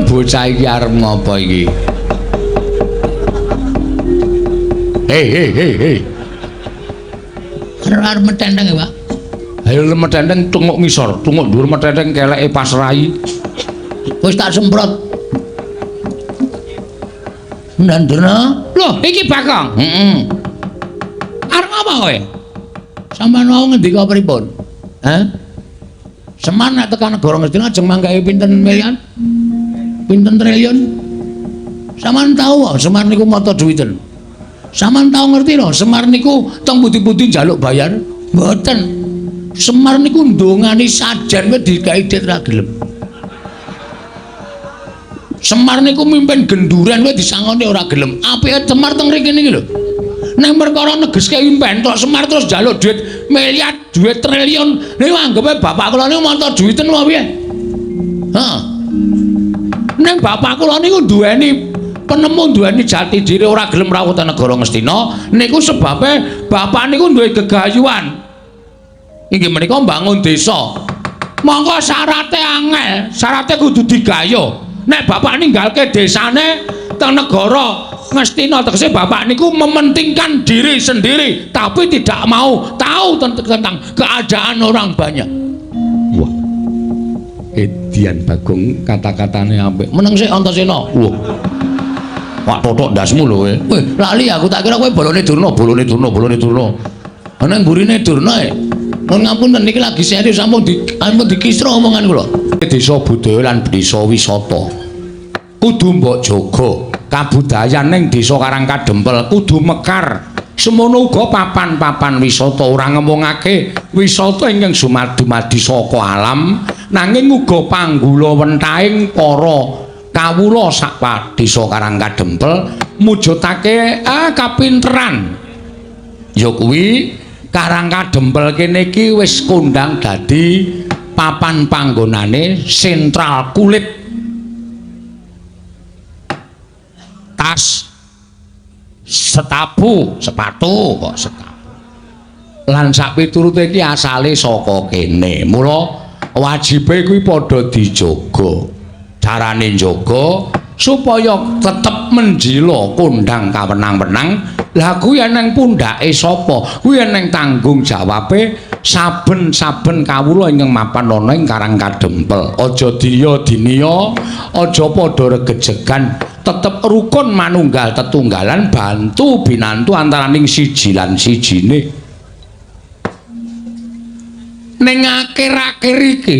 Bocah iki arep ngopo iki? Hei hei hei hei. Arep metenteng ya, Pak. Ayo metenteng tunguk ngisor, tunguk dhuwur metenteng keleke pas rai. Wis tak semprot. Ndandurna. Loh, iki Bagong. Heeh. Arep apa kowe? Sampeyan wau ngendika pripun? Hah? Semar nek tekan negara Ngastina ajeng manggahe pinten miliar? Pinten triliun? Sampeyan tau kok Semar niku mata duwiten. Sampeyan tau ngerti lho, Semar niku teng pundi-pundi njaluk bayar? Mboten. Semar niku ndongani sajen wis digawe dit ra gelem. Semar niku mimpin genduren wis disangoni ora gelem. Apike Semar teng mriki niki lho. Nek perkara negeske impen tok Semar terus njaluk duit miliar, duit triliun. Niku anggepe bapak kula niku mata duwiten apa piye? Heeh. Ning bapak kula niku duweni penemu, duweni jati diri ora gelem rawuh teng negara Ngastina niku sebabe bapak niku duwe gegayuhan. Inggih menika mbangun desa. Monggo syarate angel, syarate kudu digayuh. Nek bapak ninggalke desane teng negara Ngastina tegese bapak niku mementingkan diri sendiri tapi tidak mau tahu tentang keadaan orang banyak. Wah. Edian Bagong kata-katane apik. Meneng sik Antasena. Wah. Wah totok ndasmu lho kowe. Weh, lali aku tak kira kowe bolone Durna, bolone Durna, bolone Durna. Ana mburine Durna e. Nuwun ngapunten niki lagi serius sampun dikisra omongan kula. Desa budaya lan desa wisata kudu mbok jaga. Kabudayan ning desa Karang Kadempel kudu mekar. Semono uga papan-papan wisata ora ngemungake wisata ingkang dumadi saka alam nanging uga panggula wentahing para kawula sak desa Karang Kadempel mujudake kapinteran. Ya kuwi Karang Kadempel kene iki wis kondang dadi papan panggonane sentral kulit, tas, setapu, sepatu kok setapu. Lan sak piturute iki asale saka kene. Mula wajibe kuwi padha dijaga. Carane njaga supaya tetep menjila kondang kawenang-wenang. Lah kuwi eneng pundhake sapa? Kuwi eneng tanggung jawabe saben-saben kawula ingkang mapan ana ing Karang Kadempel. Aja diya diniya, aja padha regejegan, tetep rukun manunggal tetunggalan bantu binantu antaraning siji lan sijine. Ning akhir-akhir iki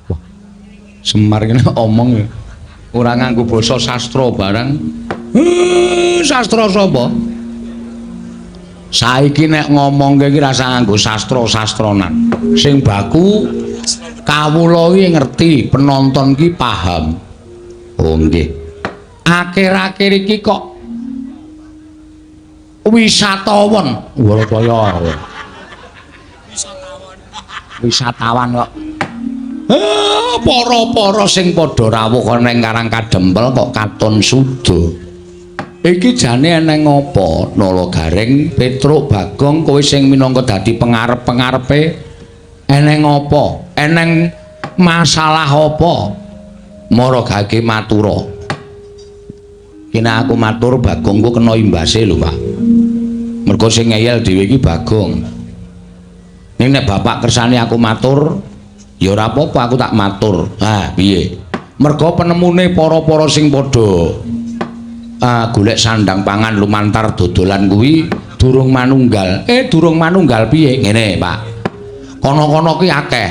wah, Semar kene omong ora nganggo basa sastra barang. Sastra sapa? Saiki nek ngomongke iki rasa nganggo sastra-sastranan. Sing baku kawula iki ngerti, penonton ki paham. Oh nggih. Akhir-akhir iki kok wisatawan, kaya wisatawan kok. Para-para sing padha rawuh ana ing Karang Kadempel kok katon suda. Iki jane eneng apa? Nala Gareng, Petruk, Bagong kowe sing minangka dadi pengarep-pengarepe eneng apa? Eneng masalah apa? Mara gage matura. Kene aku matur Bagong ku kena imbase lho, Pak. Mergo sing ngeyel dhewe iki Bagong. Ning nek bapak kersane aku matur, ya ora apa-apa aku tak matur. Ha, piye? Mergo penemune para-para sing padha golek sandang pangan lumantar dodolan kuwi durung manunggal. Durung manunggal piye? Ngene, Pak. Kono-kono kuwi akeh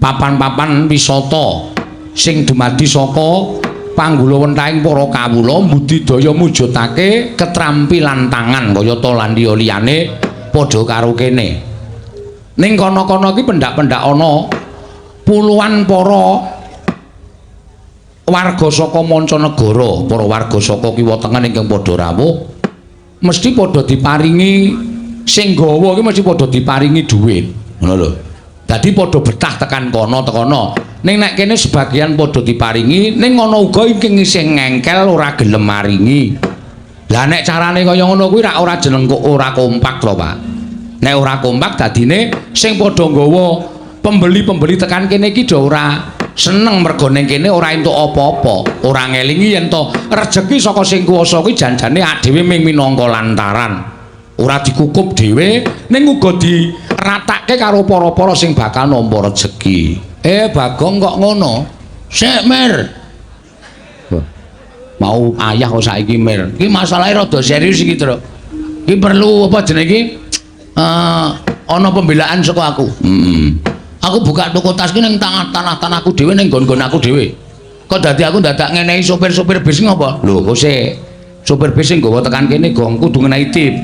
papan-papan wisata sing dumadi saka panggula wentahing para kawula mbudidaya mujudake ketrampilan tangan kayata lan liya-liyane padha karo kene. Ning kono-kono iki pendak-pendak ana puluhan para warga saka mancanegara, para warga saka kiwa tengen ingkang padha rawuh mesti padha diparingi sing gawa iki mesti padha diparingi dhuwit. Ngono lho. Dadi padha betah tekan kono tekono. Ning nek kene sebagian padha diparingi, ning ana uga ingkang isih ngengkel ora gelem maringi. Lah nek carane kaya ngono kuwi rak ora jeneng kok ora kompak lho, Pak. Nek ora kompak dadine sing padha nggawa pembeli-pembeli tekan kene iki do ora Seneng mergo ning kene ora entuk apa-apa, ora ngelingi yen to rejeki saka sing kuwasa kuwi janjane dhewe ming minangka lantaran. Ora dikukup dhewe ning uga diratake karo para-para sing bakal nampa rejeki. Bagong kok ngono? Sik, Mir. Mau ayah kok saiki, Mir. Iki masalahe rada serius iki, Truk. Iki perlu apa jenenge iki? Ana pembelaan saka aku. Heeh. Aku buka toko tas ki ning tanah-tanahku dhewe, ning nggon-nggon aku dhewe. Kok dadi aku dadak ngenehi sopir-sopir bis ngopo? Lho, kok sik sopir bis sing nggawa tekan kene gong kudu ngenehi tip.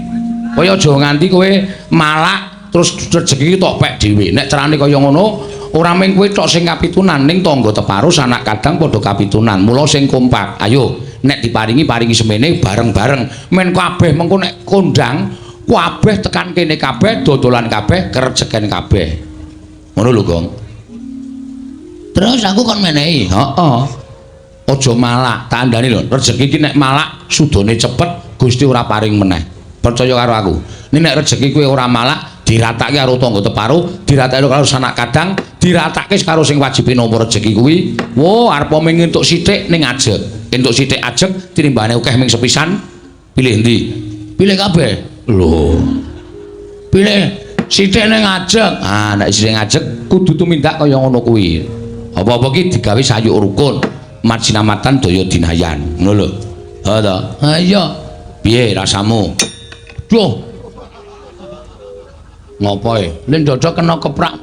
Kaya aja nganti kowe malak terus rejeki tok pek dhewe. Nek carane kaya ngono, ora mung kowe tok sing kapitunan, ning tangga teparo sanak kadang padha kapitunan. Mula sing kompak. Ayo, nek diparingi paringi semene bareng-bareng. Men kabeh mengko nek kondang kabeh tekan kene kabeh, dodolan kabeh, kerejeken kabeh. Ngono lho, Gong. Terus aku kon menehi. Heeh. Aja malak, tak kandhani lho. Rejeki iki nek malak sudane cepet, Gusti ora paring meneh. Percaya karo aku. Nek nek rejeki kowe ora malak, diratake karo tangga teparo, diratake karo sanak kadang, diratake karo sing wajib nampa rejeki kuwi. Wo, arep mung entuk sithik ning ajeg. Entuk sithik ajeg tinimbane akeh ming sepisan. Pilih endi? Pilih kabeh. Lho. Pilih sithik ning ajeg. Ah, nek sithik ajeg kudu tumindak kaya ngono kuwi. Apa-apa ki digawe sayuk rukun, majinamatan daya dinayan. Ngono lho. Ha ta? Ha iya. Piye rasamu? Duh. Ngopo e? Lin dodok kena keprak.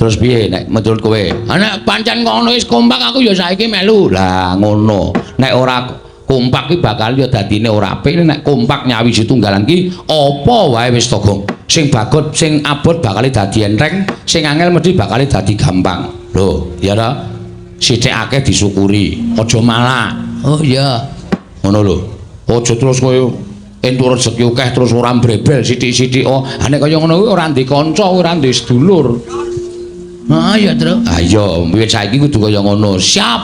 Terus piye nek menurut kowe? Ha nek pancen ngono wis kompak aku ya saiki melu. Lah ngono. Nek ora kompak ki bakal ya dadine ora apik. Nek kompak nyawiji tunggalan ki apa wae wis to, Gong. Sing bagot, sing abot bakal dadi enteng, sing angel mesti bakal dadi gampang. Lho, ya ta? Sithik akeh disyukuri, aja malak. Oh iya. Ngono lho. Aja terus kowe entuk rejeki akeh terus ora mbrebel sithik-sithik. Oh, ha nek kaya ngono kuwi ora ndek kanca, ora ndek sedulur. Heeh ya, Truk. Ha iya, wiwit saiki kudu kaya ngono. Siap.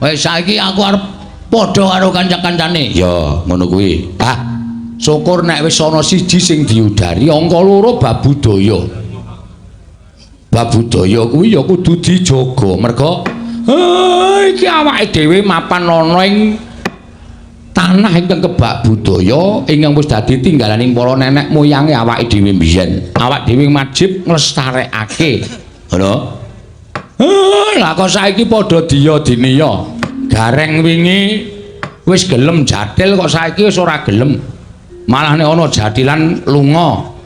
Wis saiki aku arep padha karo kanca-kancane. Ya, ngono kuwi. Ah, syukur nek wis ana siji sing diudari, angka loro bab budaya. Bab budaya kuwi ya kudu dijaga. Merga iki awake dhewe mapan ana ing tanah ingkang kebak budaya ingkang wis dadi tinggalaning para nenek moyange awake dhewe mbiyen. Awak dhewe wajib nglestarekake. Ngono. Lah kok saiki padha diya diniya. Gareng wingi wis gelem jathil kok saiki wis ora gelem. Malah nek ana jathilan lunga.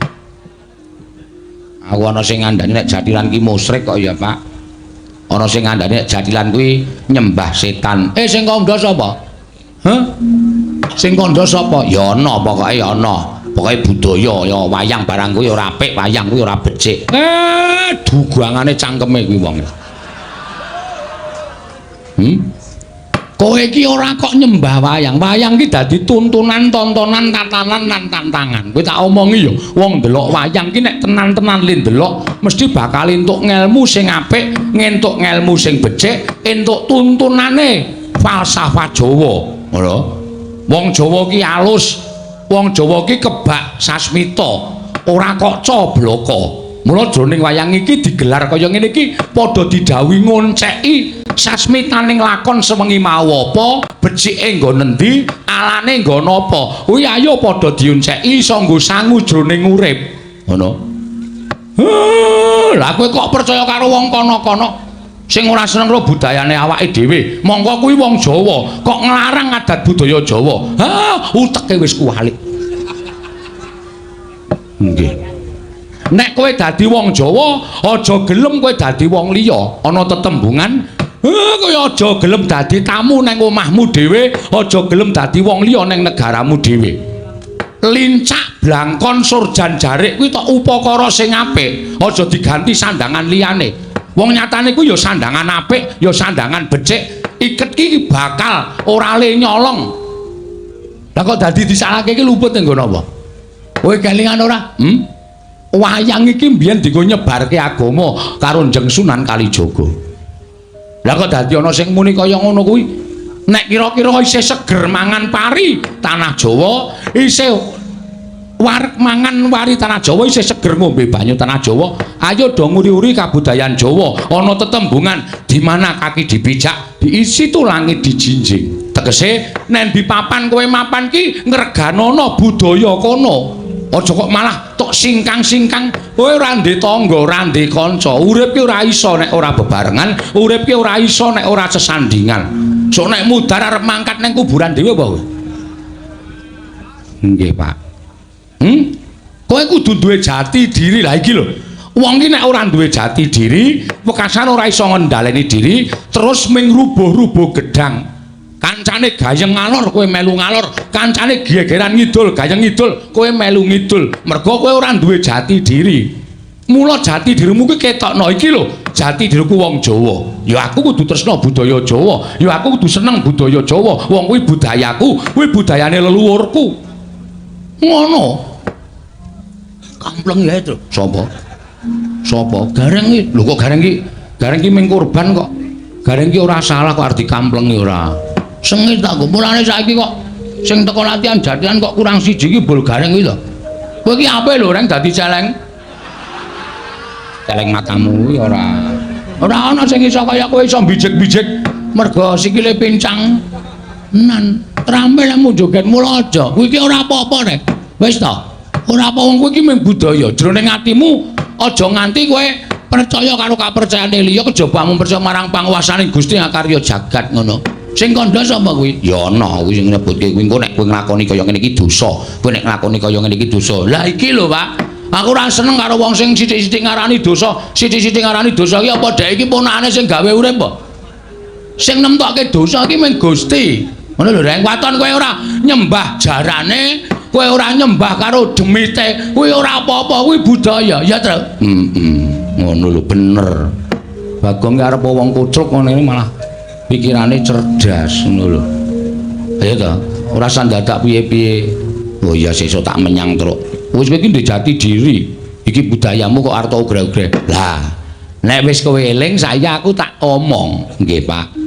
Aku ana sing ngandani nek jathilan ki musyrik kok ya, Pak. Ana sing ngandani nek jathilan kuwi nyembah setan. Sing kandha sapa? Hah? Sing kandha sapa? Ya ana, pokoke ya ana. Pokoke budaya ya wayang barang kuwi ora apik, wayang kuwi ora becik. Dugangane cangkeme kuwi wong. Kowe iki ora kok nyembah wayang. Wayang ki dadi tuntunan, tontonan, tatanan lan tantangan. Kowe tak omongi ya, wong ndelok wayang ki nek tenan-tenan le ndelok mesti bakal entuk ngelmu sing apik, ngentuk ngelmu sing becik, entuk tuntunane falsafah Jawa. Ngono. Wong Jawa ki alus, wong Jawa ki kebak sasmita, ora kok cobloko. Mula jroning wayang iki digelar kaya ngene iki padha didhawuhi ngonceki sasmitaning lakon sewengi mau apa, becike nggon endi, alane nggon apa. Kuwi ayo padha dionceki iso nggo sangu jroning urip. Ngono. Lah kowe kok percaya karo wong kono-kono sing ora seneng karo budayane awake dhewe. Mongko kuwi wong Jawa, kok nglarang adat budaya Jawa. Ha, uteke wis kuwalik. Nggih. Nek kowe dadi wong Jawa, aja gelem kowe dadi wong liya. Ana tetembungan, kowe aja gelem dadi tamu nang omahmu dhewe, aja gelem dadi wong liya nang negaramu dhewe. Lincak blangkon surjan jarik kuwi tok upakara sing apik, aja diganti sandangan liyane. Wong nyatane kuwi ya sandangan apik, ya sandangan becik. Iket ki bakal ora le nyolong. Lah kok dadi disalahke iki luput nggo napa? Kowe kelingan ora? Wayang iki mbiyen dienggo nyebarke agama karo Njeng Sunan Kalijaga. Lah kok dadi ana sing muni kaya ngono kuwi? Nek kira-kira isih seger mangan pari tanah Jawa, isih Wareg mangan wari tanah Jawa isih seger ngombe banyu tanah Jawa. Ayo do nguri-uri kabudayan Jawa. Ana tetembungan di mana kaki dipijak, di situ langit dijinjing. Tegese nek di papan kowe mapan ki ngreganana budaya kono. Aja kok malah tok singkang-singkang. Kowe ora ndek tangga, ora ndek kanca. Urip ki ora iso nek ora bebarengan, urip ki ora iso nek ora sesandingan. Sok nek mudhar arep mangkat nang kuburan dhewe apa kowe? Nggih, Pak. Kowe kudu duwe jati diri. Lah iki lho. Wong ki nek ora duwe jati diri, wekasan ora iso ngendhaleni diri, terus ming rubuh-rubuh gedang. Kancane gayeng ngalor kowe melu ngalor, kancane gegeran ngidul, gayeng ngidul, kowe melu ngidul. Mergo kowe ora duwe jati diri. Mula jati dirimu ki ketokno iki lho, jati diriku wong Jawa. Ya aku kudu tresna budaya Jawa, ya aku kudu seneng budaya Jawa. Wong kuwi budayaku, kuwi budayane leluhurku. Ngono. Kampleng ya itu. Sapa? Sapa? Gareng iki. Lho kok gareng iki? Gareng iki ming korban kok. Gareng iki ora salah kok arep dikamplengi ora. Sengit aku. Mulane saiki kok sing teko latihan jatilan kok kurang siji iki bol gareng kuwi lho. Kowe iki ape lho reng dadi celeng? Celeng matamu kuwi ora. Ora ana sing iso kaya kowe iso bijik-bijik mergo sikile pincang. Nan, trampil lemu joget mula aja. Kuwi iki ora apa-apa rek. Wis to. Ora apa wong kowe iki mung budaya. Jroning atimu aja nganti kowe percaya karo kapercayane liya kejaba mung percaya marang panguwasane Gusti akarya jagat ngono. Sing kandha sapa kuwi? Ya ana kuwi sing nyebutke kuwi engko nek kowe nglakoni kaya ngene iki dosa. Kowe nek nglakoni kaya ngene iki dosa. Lah iki lho, Pak. Aku ora seneng karo wong sing sithik-sithik ngarani dosa, sithik-sithik ngarani dosa iki apa dhek iki ponakane sing gawe urip apa? Sing nemtokke dosa iki mung Gusti. Ngono lho, Reng. Waton kowe ora nyembah jarane, kowe ora nyembah karo demite, kuwi ora apa-apa, kuwi budaya, ya, Tru? Heeh. Ngono lho, bener. Bagong ki arep wong kucluk ngono iki malah pikirane cerdas ngono lho. Ayo to, ora usah dadak piye-piye. Oh iya sesuk tak menyang truk. Wis kowe iki ndek jati diri. Iki budayamu kok arep ugra-ugra. Lah, nek wis kowe eling saiki aku tak omong. Nggih, Pak.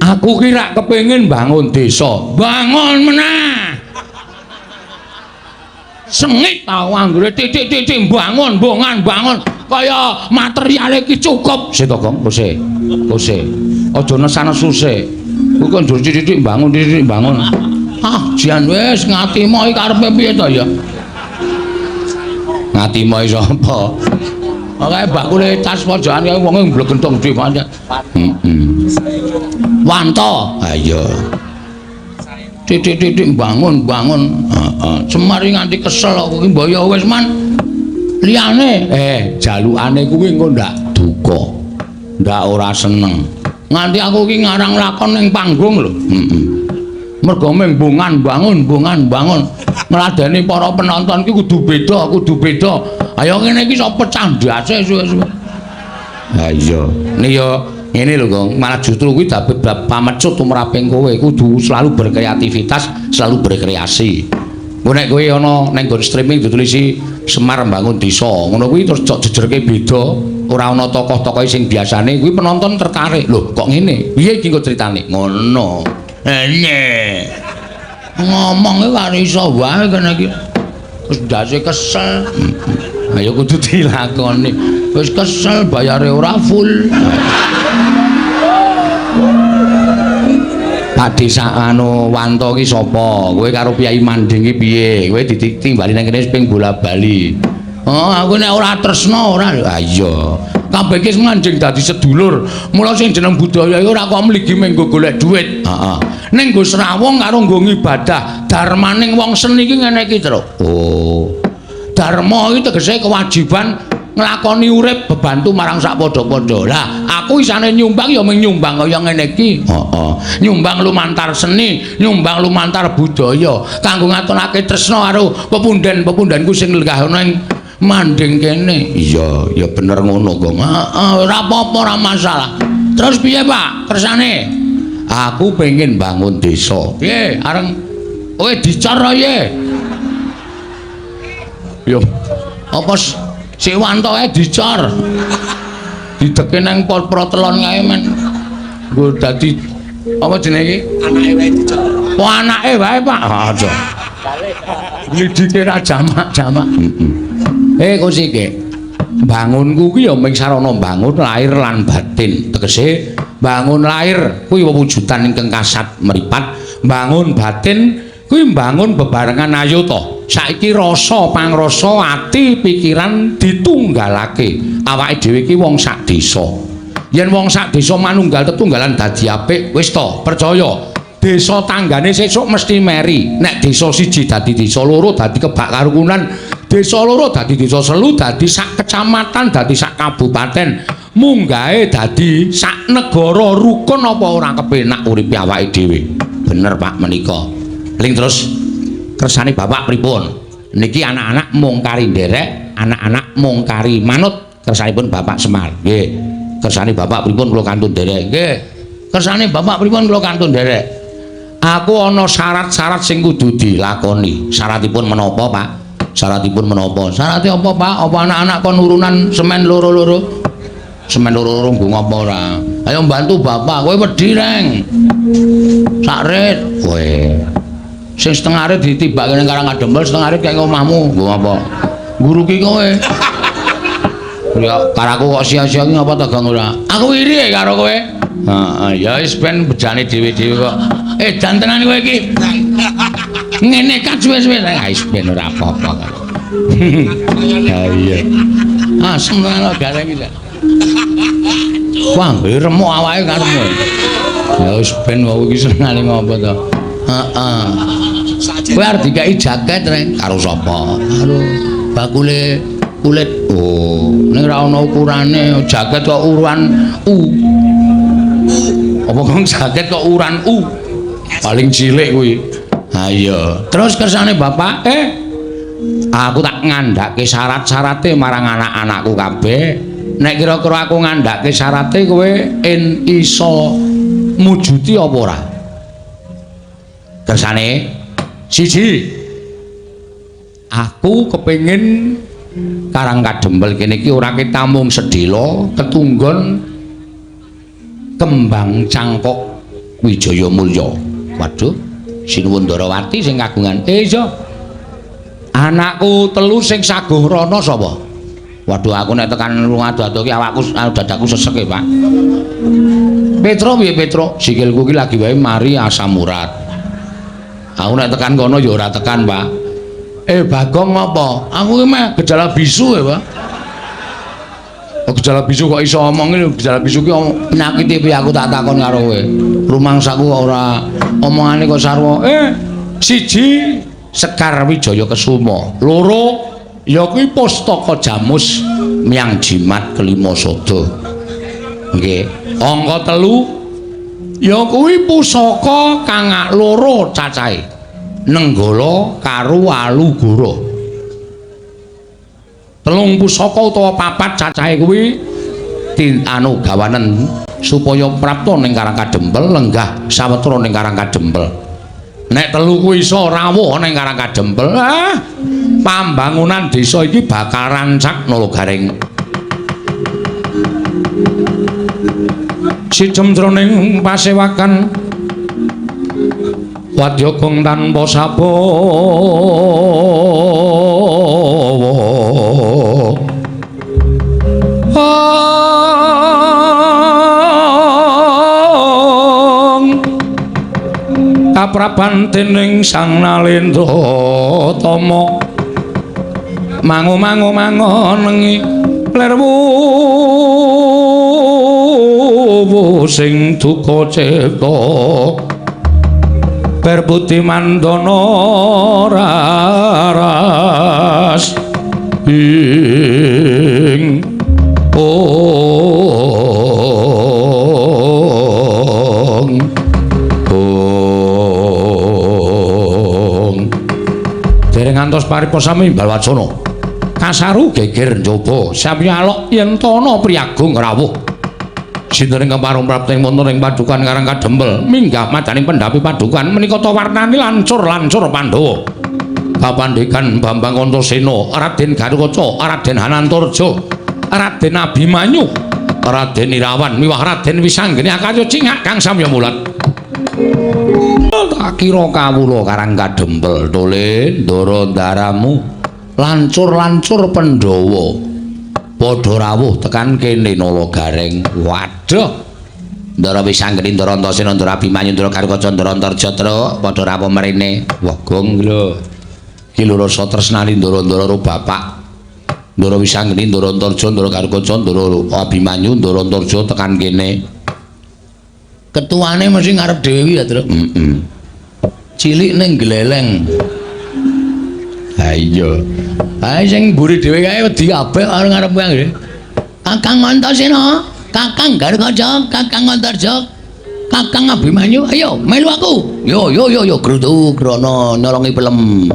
Aku ki rak kepengin bangun desa. Bangun meneh. Sengit tau anggere titik-titik bangun, bongan, bangun. Kaya materiale iki cukup. Sik to, Gong, kose. Kose. Aja nesan-nesu sik. Kuwi kok njur titik-titik bangun, titik-titik bangun. Ah, jan wis ngatimo iki karepe piye to ya? Ngatimo iki sapa? Pokoke bakule tas pojokan kae wonge mblegentong dhewe pancen. Heeh. Wanto. Ha iya. Titik-titik bangun, bangun. Heeh. Semar nganti kesel kok iki mbok ya wis man. Liyane, jalukane kuwi engko ndak duka. Ndak ora seneng. Nganti aku iki ngarang lakon ning panggung lho. Heeh. Mergo mung bongan bangun, bongan bangun. Ngladeni para penonton ki kudu beda, kudu beda. Ayo ngene iki iso pecah ndase suwe-suwe. Ha iya. Nek ya ngene lho, Gong. Malah justru kuwi dadi pamecut tumraping kowe kudu selalu berkreativitas, selalu berkreasi. Engko nek kowe ana ning nggon streaming ditulisi Semar Bangun Desa, ngono kuwi terus cok jejerke beda, ora ana tokoh-tokohe sing biasane kuwi penonton tertarik. Lho, kok ngene? Piye iki engko critane? Ngono. Ene. Ngomong iki karo iso wae kene iki. Terus ndase kesel. Ayo kudu dilakoni. Wis kesel bayare ora full. Pak Desa anu Wanto ki sapa? Kowe karo Kyai Manding ki piye? Kowe ditimbali nang kene ping bola-bali. Oh, aku nek ora tresna ora. Ha iya. Kabeh iki manjing dadi sedulur. Mula sing jeneng budaya iki ora kok mligi mung nggo golek dhuwit. Heeh. Ning nggo srawung karo nggo ngibadah. Darmaning wong seni iki ngene iki, Truk. Oh. Dharma iki tegese kewajiban nglakoni urip bebantu marang sak padha-padha. Lah, aku isane nyumbang ya mung nyumbang kaya ngene iki. Heeh. Nyumbang lumantar seni, nyumbang lumantar budaya kanggo ngatonake tresna karo pepunden-pepundenku sing lenggah ana ing manding kene. Iya, ya bener ngono, Gong. Heeh, ora apa-apa, ora masalah. Terus piye, Pak? Kersane? Aku pengen bangun desa. Piye? Areng kowe dicor piye? Yo. Apa si Wantoe dicor? Dideke nang protelon kae men. Nggo dadi apa jenenge iki? Anake wae dicor. Oh, anake wae, Pak. Ah, aja. Glidike ra jamak-jamak. Heeh. Kosike. Bangunku ki ya mung sarana bangun lahir lan batin. Tegese bangun lahir kuwi wewujudan ingkang kasat mripat, bangun batin kuwi mbangun bebarengan ayo to. Saiki rasa pangrasa ati pikiran ditunggalake. Awake dhewe iki wong sak desa. Yen wong sak desa manunggal tetunggalan dadi apik, wis to, percaya. Desa tanggane sesuk mesti meri. Nek desa siji dadi desa loro dadi kebak karukunan, desa loro dadi desa selu dadi sak kecamatan dadi sak kabupaten, munggahe dadi sak negara rukun apa ora kepenak uripe awake dhewe. Bener Pak menika. Ling terus kersane bapak pripun? Niki anak-anak mung kari nderek, anak-anak mung kari manut kersanipun Bapak Semar. Nggih. Kersane bapak pripun kula kantun nderek? Nggih. Kersane bapak pripun kula kantun nderek? Aku ana syarat-syarat sing kudu dilakoni. Syaratipun menapa, Pak? Syaratipun menapa? Syarate apa, Pak? Apa anak-anak kon urunan semen loro-loro? Semen loro-loro nggo ngapa ora? Ayo bantu bapak, kowe wedi, Reng. Sak rit kowe. Sing setengah rit ditibake ning Karang Kadempel, setengah rit kaya omahmu. Nggo ngapa? Nguruki kowe. Ya karaku kok sia-sia ki ngapa to, Gong ora? Aku iri karo kowe. Heeh, ya wis ben bejane dhewe-dhewe kok. Jan tenan kowe iki. Ngene kan suwe-suwe. Ah wis ben ora apa-apa kok. Ha iya. Asem tenan kok gareng iki. Wah, remuk awake karepmu. Ya wis ben wong iki senengane ngopo to. Heeh. Kowe arep dikeki jaket, Reng. Karo sapa? Karo bakule kulit. Oh, ning ora ana ukurane, jaket kok ukuran U. Apa kok jaket kok ukuran U? Paling cilik kuwi. Ha iya. Terus kersane bapak, aku tak ngandhake syarat-syarate marang anak-anakku kabeh. Nek kira-kira aku ngandhake syarate kowe en iso mujuti apa ora? Kersane siji, aku kepengin Karang Kadempel kene iki ora ketamung sedhela ketunggon kembang cangkok Wijaya Mulya. Waduh, Sinuwun Ndarawati sing kagungan. Iya. Anakku telu sing saguh rono sapa? Waduh, aku nek tekan ado-ado ki awakku dadaku sesek e, Pak. Petro piye Petro? Sikilku ki lagi wae mari asam urat. Aku nek tekan kono ya ora tekan, Pak. Bagong apa? Aku ki meh gejala bisu ya, Pak. Oh, gejala bisu kok iso omong iki, gejala bisu ki penyakit piye aku tak takon karo kowe. Rumangsaku kok ora omongane kok sarwa. Siji Sekar Wijaya Kesuma, loro ya kuwi Pustaka Jamus Myang Jimat Kelima Sada. Nggih. Angka telu ya kuwi pusaka kang loro cacahe. Nenggala karo Walugara. Telung pusaka utawa papat cacahe kuwi anu gawanen supaya prapta ning Karang Kadempel lenggah sawetara ning Karang Kadempel. Nek telu kuwi iso rawuh ning Karang Kadempel, pambangunan desa iki bakal rancak nala garing. Sijem jroning pasewakan wadya gong tanpa sabawa. Kapraban dening Sang Nalendra Tama mangu-mangu mangonengi lerwu sing duka cipta Perbuti mandana raras ing ong ong. Dereng ngantos paripa sami balwacana kasaru geger njaba sami alok yen tana priyagung rawuh. Sinten ingkang parung prapta ing wonten ing padukan Karang Kadempel minggah madaning pendhapi padukan menika ta warnane lancur-lancur Pandhawa. Kapandegan Bambang Antasena, Raden Garukaca, Raden Hanantarja, Raden Abimanyu, Raden Irawan miwah Raden Wisanggeni akarya cingak kang samya mulat. Tak kira kawula Karang Kadempel tole ndara ndaramu lancur-lancur Pandhawa padha rawuh tekan kene Nala Gareng. Waduh. Ndara Wisanggeni, Ndara Antasena, Ndara Abimanyu, Ndara Garukaca, Ndara Antarja truk padha rawuh mrene. Wah, gong lho. Iki lho rasa tresnani ndara-ndara karo bapak. Ndara Wisanggeni, Ndara Antarja, Ndara Garukaca, Ndara Abimanyu, Ndara Antarja tekan kene. Ketuane mesti ngarep dhewe iki ya, Truk. Heeh. Cilik ning gleleng. Ha iya. Ha sing mburi dhewe kae wedi kabeh karo ngarep kae. Kakang Antasena, Kakang Garukaca, Kakang Antarja, Kakang Abimanyu, ayo melu aku. Yo yo yo yo grutu grono nyolongi pelem.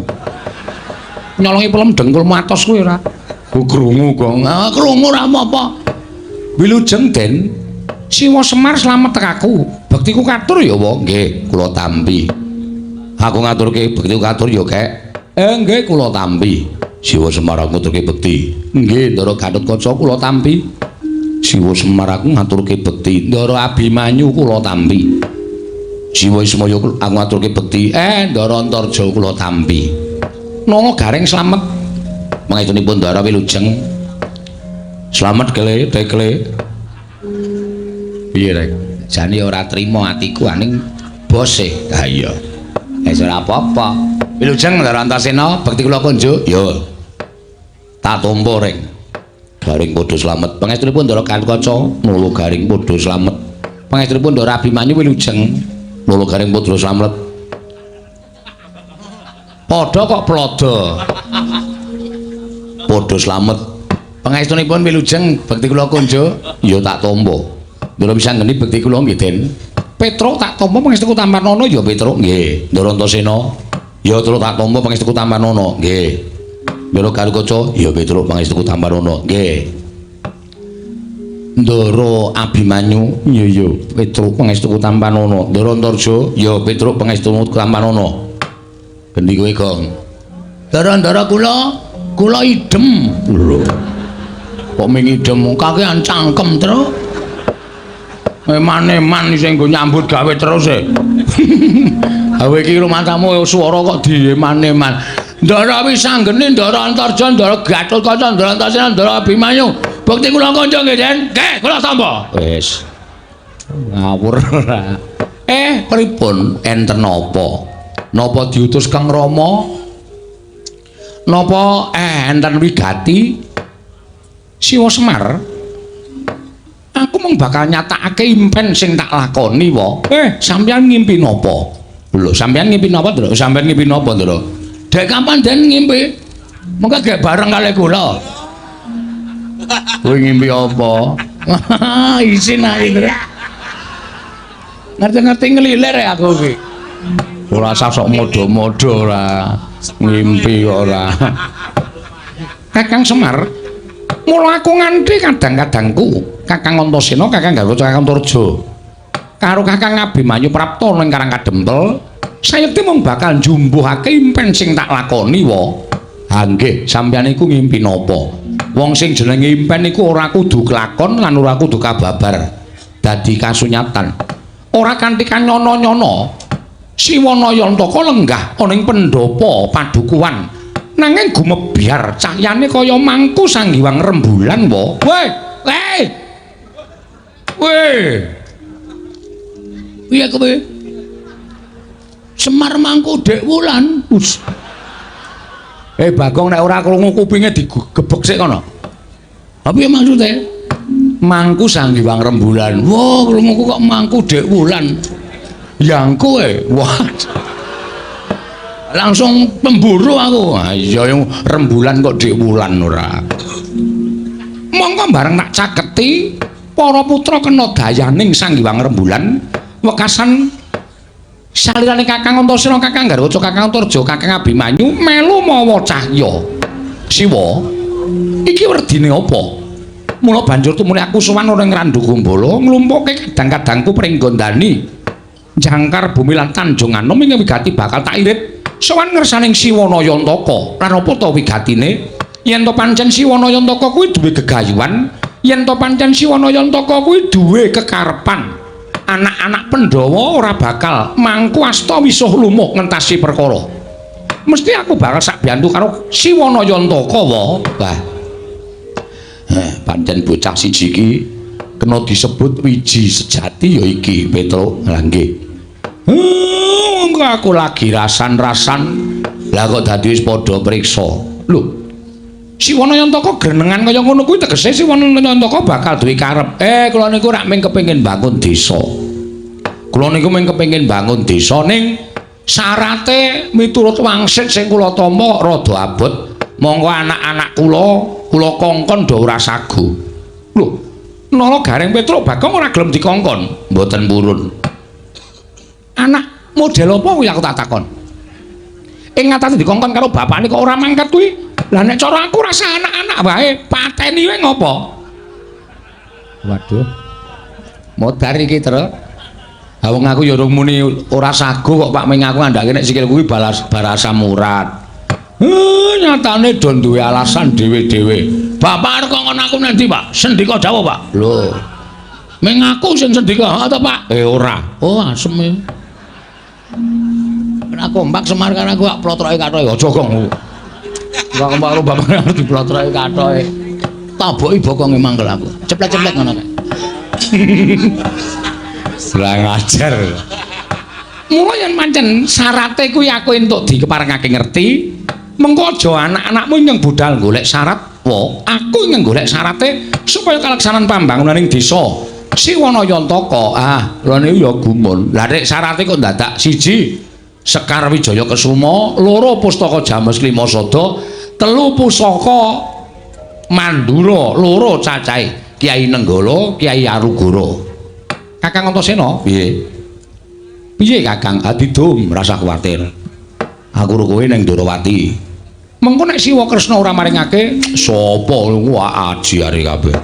Nyolongi pelem dengkul matos kuwi ora. Ku krungu kok. Ah krungu ora apa-apa. Wilujeng Den. Siwa Semar slamet tekaku. Bektiku katur ya, wa? Nggih, kula tampi. Aku ngaturke bektiku katur ya, Kek. Nggih, kula tampi. Siwa Semar aku ngaturke bekti. Nggih, Ndara Gatotkaca kula tampi. Siwa Semar aku ngaturke bekti. Ndara Abimanyu kula tampi. Siwa Ismaya aku ngaturke bekti. Ndara Antarja kula tampi. Nala Gareng slamet. Mangestunipun Ndara wilujeng. Slamet kele tekle. Piye rek? Jane ora trima atiku aning bose. Ha iya. Wis ora apa-apa. Wilujeng Ndara Antasena, bekti kula kunjuk. Yo. Tak tampa reng. Garing padha slamet. Pangestunipun Ndara Gatotkaca, Nala Garing padha slamet. Pangestunipun Ndara Abimanyu wilujeng, Nala Garing padha slamet. Padha kok plodo. Padha slamet. Pangestunipun wilujeng, bekti kula kunjuk. Ya tak tampa. Ndara Wisanggeni bekti kula nggih, Den. Petruk tak tampa pangestuku Tampanana ya Petruk nggih. Ndara Antasena ya Truk tak tampa pangestuku Tampanana nggih. Ndara Garukaca ya Petruk pangestuku Tampanana nggih. Ndara Abimanyu ya ya Petruk pangestuku Tampanana. Ndara Antarja ya Petruk pangestuku Tampanana. Gendi kowe, Gong. Ndara-ndara kula kula idem. Lho. Kok ming idem kakean cangkem, Truk. Eman-eman sing nggo nyambut gawe terus e. Gawe iki rumangsamu swara kok dieman-eman. Ndara Wisanggeni, Ndara Antarja, Ndara Gatotkaca, Ndara Antasena, Ndara Abimanyu. Bekti kula kanca nggih, Den. Nggih, kula tampa. Wis. Ngawur ora. Pripun enten napa? Napa diutus Kang Rama? Napa enten wigati? Siwa Semar. Aku mung bakal nyatakake impen sing tak lakoni wa. Sampeyan ngimpi napa? Lho, sampeyan ngimpi napa, Ndra? Sampeyan ngimpi napa, Ndra? Dek kapan Den ngimpi? Mengko gek bareng kali kula. Kowe ngimpi apa? Isin ae, Ndra. Ngerti-ngerti ngelilir ya aku iki. Ora usah sok modho-modho ora. Ngimpi ora. Kakang Semar, mula aku nganti kadang-kadangku Kakang Antasena, Kakang Garukaca, Kakang Antarja karo Kakang Abimanyu Prapta ning Karang Kadempel sayekti mung bakal njumbuhake impen sing tak lakoni wa. Ha nggih, sampeyan iku ngimpi napa? Wong sing jenenge impen iku ora kudu kelakon lan ora kudu kababar dadi kasunyatan. Ora kanthi kanyono-nyono Siwanayantaka lenggah ana ing pendhapa padukuhan nanging gumebyar cahyane kaya mangku sanggiwang rembulan wa. Weh, weh. Weh. Piye kowe? Semar mangku Dek Wulan. Us. Bagong nek ora krungu kupinge digebek sik kono. Ha piye maksude? Mangku sanggiwang rembulan. Wah, krunguku kok mangku Dek Wulan. Yangku e. Wah. Langsung pemburu aku. Ha iya rembulan kok Dek Wulan ora. Mongko bareng tak caketi para putra kena dayaning Sang Hyang Rembulan wekasan salirane Kakang Antasena, Kakang Garukaca, Kakang Antarja, Kakang Abimanyu melu mawa cahya. Siwa, iki werdine apa? Mula banjur tumune aku sowan ora ing Randu Gumbala nglumpukke kadang-kadangku pringgondani jangkar bumi lan Tanjung Anom ing wigati bakal tak irit sowan ngersaning Siwanayantaka. Lan apa ta wigatine? Yen to pancen Siwanayantaka kuwi duwe gegayuhan, yen to pancen Siwanayantaka kuwi duwe kekarepan. Anak-anak Pandhawa ora bakal mangku asta wisuh lumuh ngentasi perkara. Mesti aku bakal sak biyantu karo Siwana Yantaka wa. Wah. Pancen bocah siji iki kena disebut wiji sejati ya iki Petruk. Lah nggih. Monggo aku lagi rasan-rasan. Lah kok dadi wis padha priksa. Lho. Siwana Yantaka grenengan kaya ngono kuwi tegese Siwana Yantaka bakal duwe karep. Kula niku rak mung kepengin bangun desa. Kula niku mung kepengin bangun desa ning syarate miturut wangsit sing kula tampa rada abot. Monggo anak-anak kula kula kongkon do ora sagu. Lho, Nala Gareng Petruk Bagong ora gelem dikongkon. Mboten purun. Anak model apa kuwi aku tak takon. Ing ngatasi dikongkon karo bapakne kok ora mangkat kuwi. Lah nek cara aku rasa anak-anak wae pateni wae ngopo? Waduh. Modar iki, Truk. Ha wong aku ya urung muni ora sagu kok Pak, ming aku ngandhake nek sikilku kuwi balas barasa murat. Nyatane do duwe alasan dhewe-dhewe. Bapak arep kongkon aku nang ndi, Pak? Sendika dawuh, Pak. Lho. Ming aku sing sendika, ha ta, Pak? Ora. Oh, asem e. Nek kompak Semar karo aku tak plotroke kathoke. Aja, Gong. Ora kompak karo bapak arep diplotroke kathoke. Taboki bokonge mangkel aku. Ceplet-ceplet ngono kae. Lah ngajar. Mula yen pancen syarate kuwi aku entuk dikeparengake ngerti, mengko aja anak-anakmu ingkang budal golek syarat, wa aku ingkang golek syarate supaya kalaksanan pambangunan ing desa Siwana Yantaka. Ah, lha niku ya gumun. Lah nek syarate kok dadak siji Sekar Wijaya Kesuma, loro Pustaka James Lima Sada, telu Pusaka Mandura, loro cacahe Kyai Nenggala, Kyai Arugara. Kakang Antasena, piye? Piye Kakang? Adidum, rasah kuwatir. Aku ro kowe ning Ndorowati. Mengko nek Siwa Kresna ora maringake, sapa wah aji are kabeh.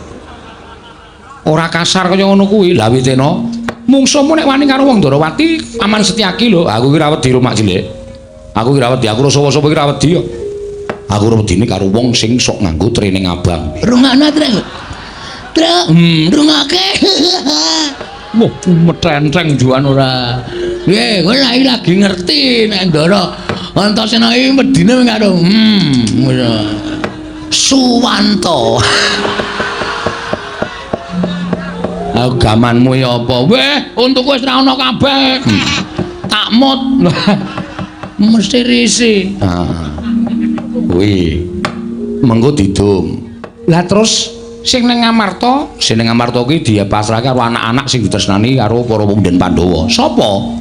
Ora kasar kaya ngono kuwi. Lah witena, mungsuhmu nek wani karo wong Ndorowati, Paman Setyaki lho. Aku ki ora wedi rumak cilik. Aku ki ora wedi, aku ora sapa-sapa ki ora wedi kok. Aku ora wedine karo wong sing sok nganggo training abang. Rungokno, Truk. Truk, rungokake. Wah, metenteng juan ora. Nggih, kowe lagi ngerti nek Ndara Antasena iki wedine karo ngono. Suwanto. Aku gamanmu ya apa? Weh, untukku wis ra ono kabeh. Tak mut. Mesti risi. Ah. Kuwi. Mengko didum. Lah terus sing ning Ngamarta, sing ning Ngamarta kuwi dipasrahke karo anak-anak sing ditresnani karo para punden Pandhawa. Sapa?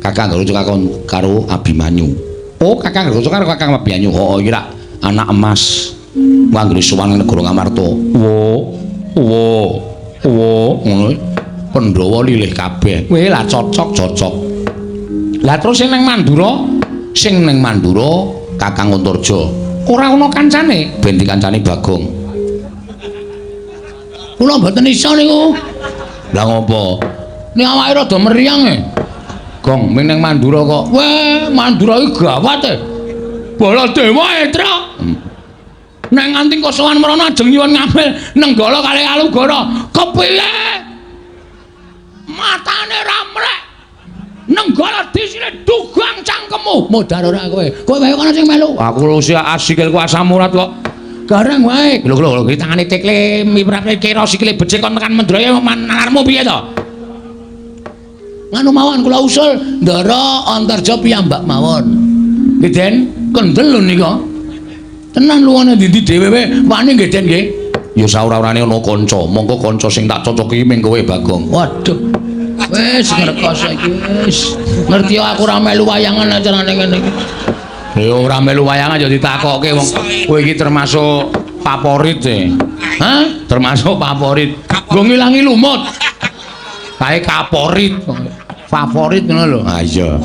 Kakang Garuda karo Abimanyu. Oh, Kakang Garuda karo Kakang Abimanyu. Oh, iki rak anak emas. Anggere sowan ning negara Ngamarta. Wo, wo, wo, ngono. Pandhawa lilih kabeh. Weh, lah cocok-cocok. Lah terus sing ning Mandura, sing ning Mandura Kakang Antarja. Ora ana kancane, ben dikancani Bagong. Kula mboten iso niku. Lah ngopo? Ning awake rada meriang e. Gong, ming ning Mandura kok. Weh, Mandura iki gawat e. Baladewa e, Truk. Nek nganti kosowan mrono ajeng nyuwun ngambil Nenggala kalih Alugara. Kepiye? Matane ra mrek. Nenggala disine dugang cangkemmu. Modar ora kowe. Kowe wae kono sing melu. Aku lho sikilku asam urat kok. Gareng wae. Lho lho iki tangane tekle miprate kira sikile becik kon tekan Mendraya nalarmu piye to? Nganu mawon kula usul Ndara Antarja piyambak mawon. Nggih Den, kendel lho nika. Tenan luwane ndi-ndi dhewe wae wani nggih Den nggih. Ya saora-orane ana kanca, mongko kanca sing tak cocoki ming kowe Bagong. Waduh. Wis ngrekoso iki wis. Ngerti aku ora melu wayangan acarane ngene iki. Ya ora melu wayangan ya ditakoke wong kowe iki termasuk favorit e. Hah? Termasuk favorit. Nggo ngilangi lumut. Kae kaporit. Favorit ngono lho. Ha iya.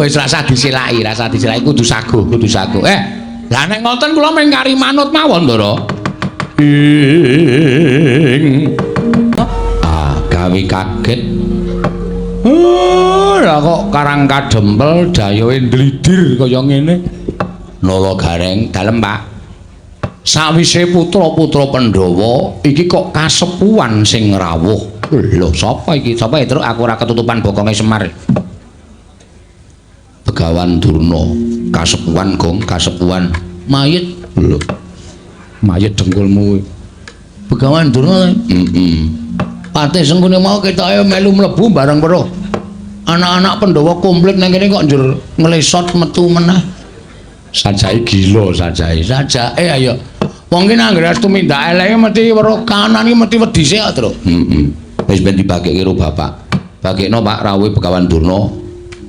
Wis rasah disilaki, rasah disilaki kudu saguh, kudu saguh. Lah nek ngoten kula mung kari manut mawon, Ndara. Ing gawe kaget. Lah kok karang kadempel dayohe ndlidir kaya ngene. Nala Gareng, dalem Pak. Sawise putra-putra Pandhawa iki kok kasepuhan sing rawuh. Lho, sapa iki? Sapa ya, Truk? Aku ora ketutupan bokonge Semar. Begawan Durna, kasepuhan Gong, kasepuhan. Mayit. Lho. Mayit dengkulmu kuwi. Begawan Durna. Heeh. Patih Sengkuni mau ketoke melu mlebu bareng weruh. Anak-anak Pandhawa komplit nang kene kok njur nglesot metu meneh. Sajake gila sajake. Sajake ayo. Wong ki nang anggere tumindak eleke mesti weruh kanan iki mesti wedi sik kok, Truk. Heeh. Wis ben dibagekke karo bapak. Bagekno Pak rawuhe Begawan Durna.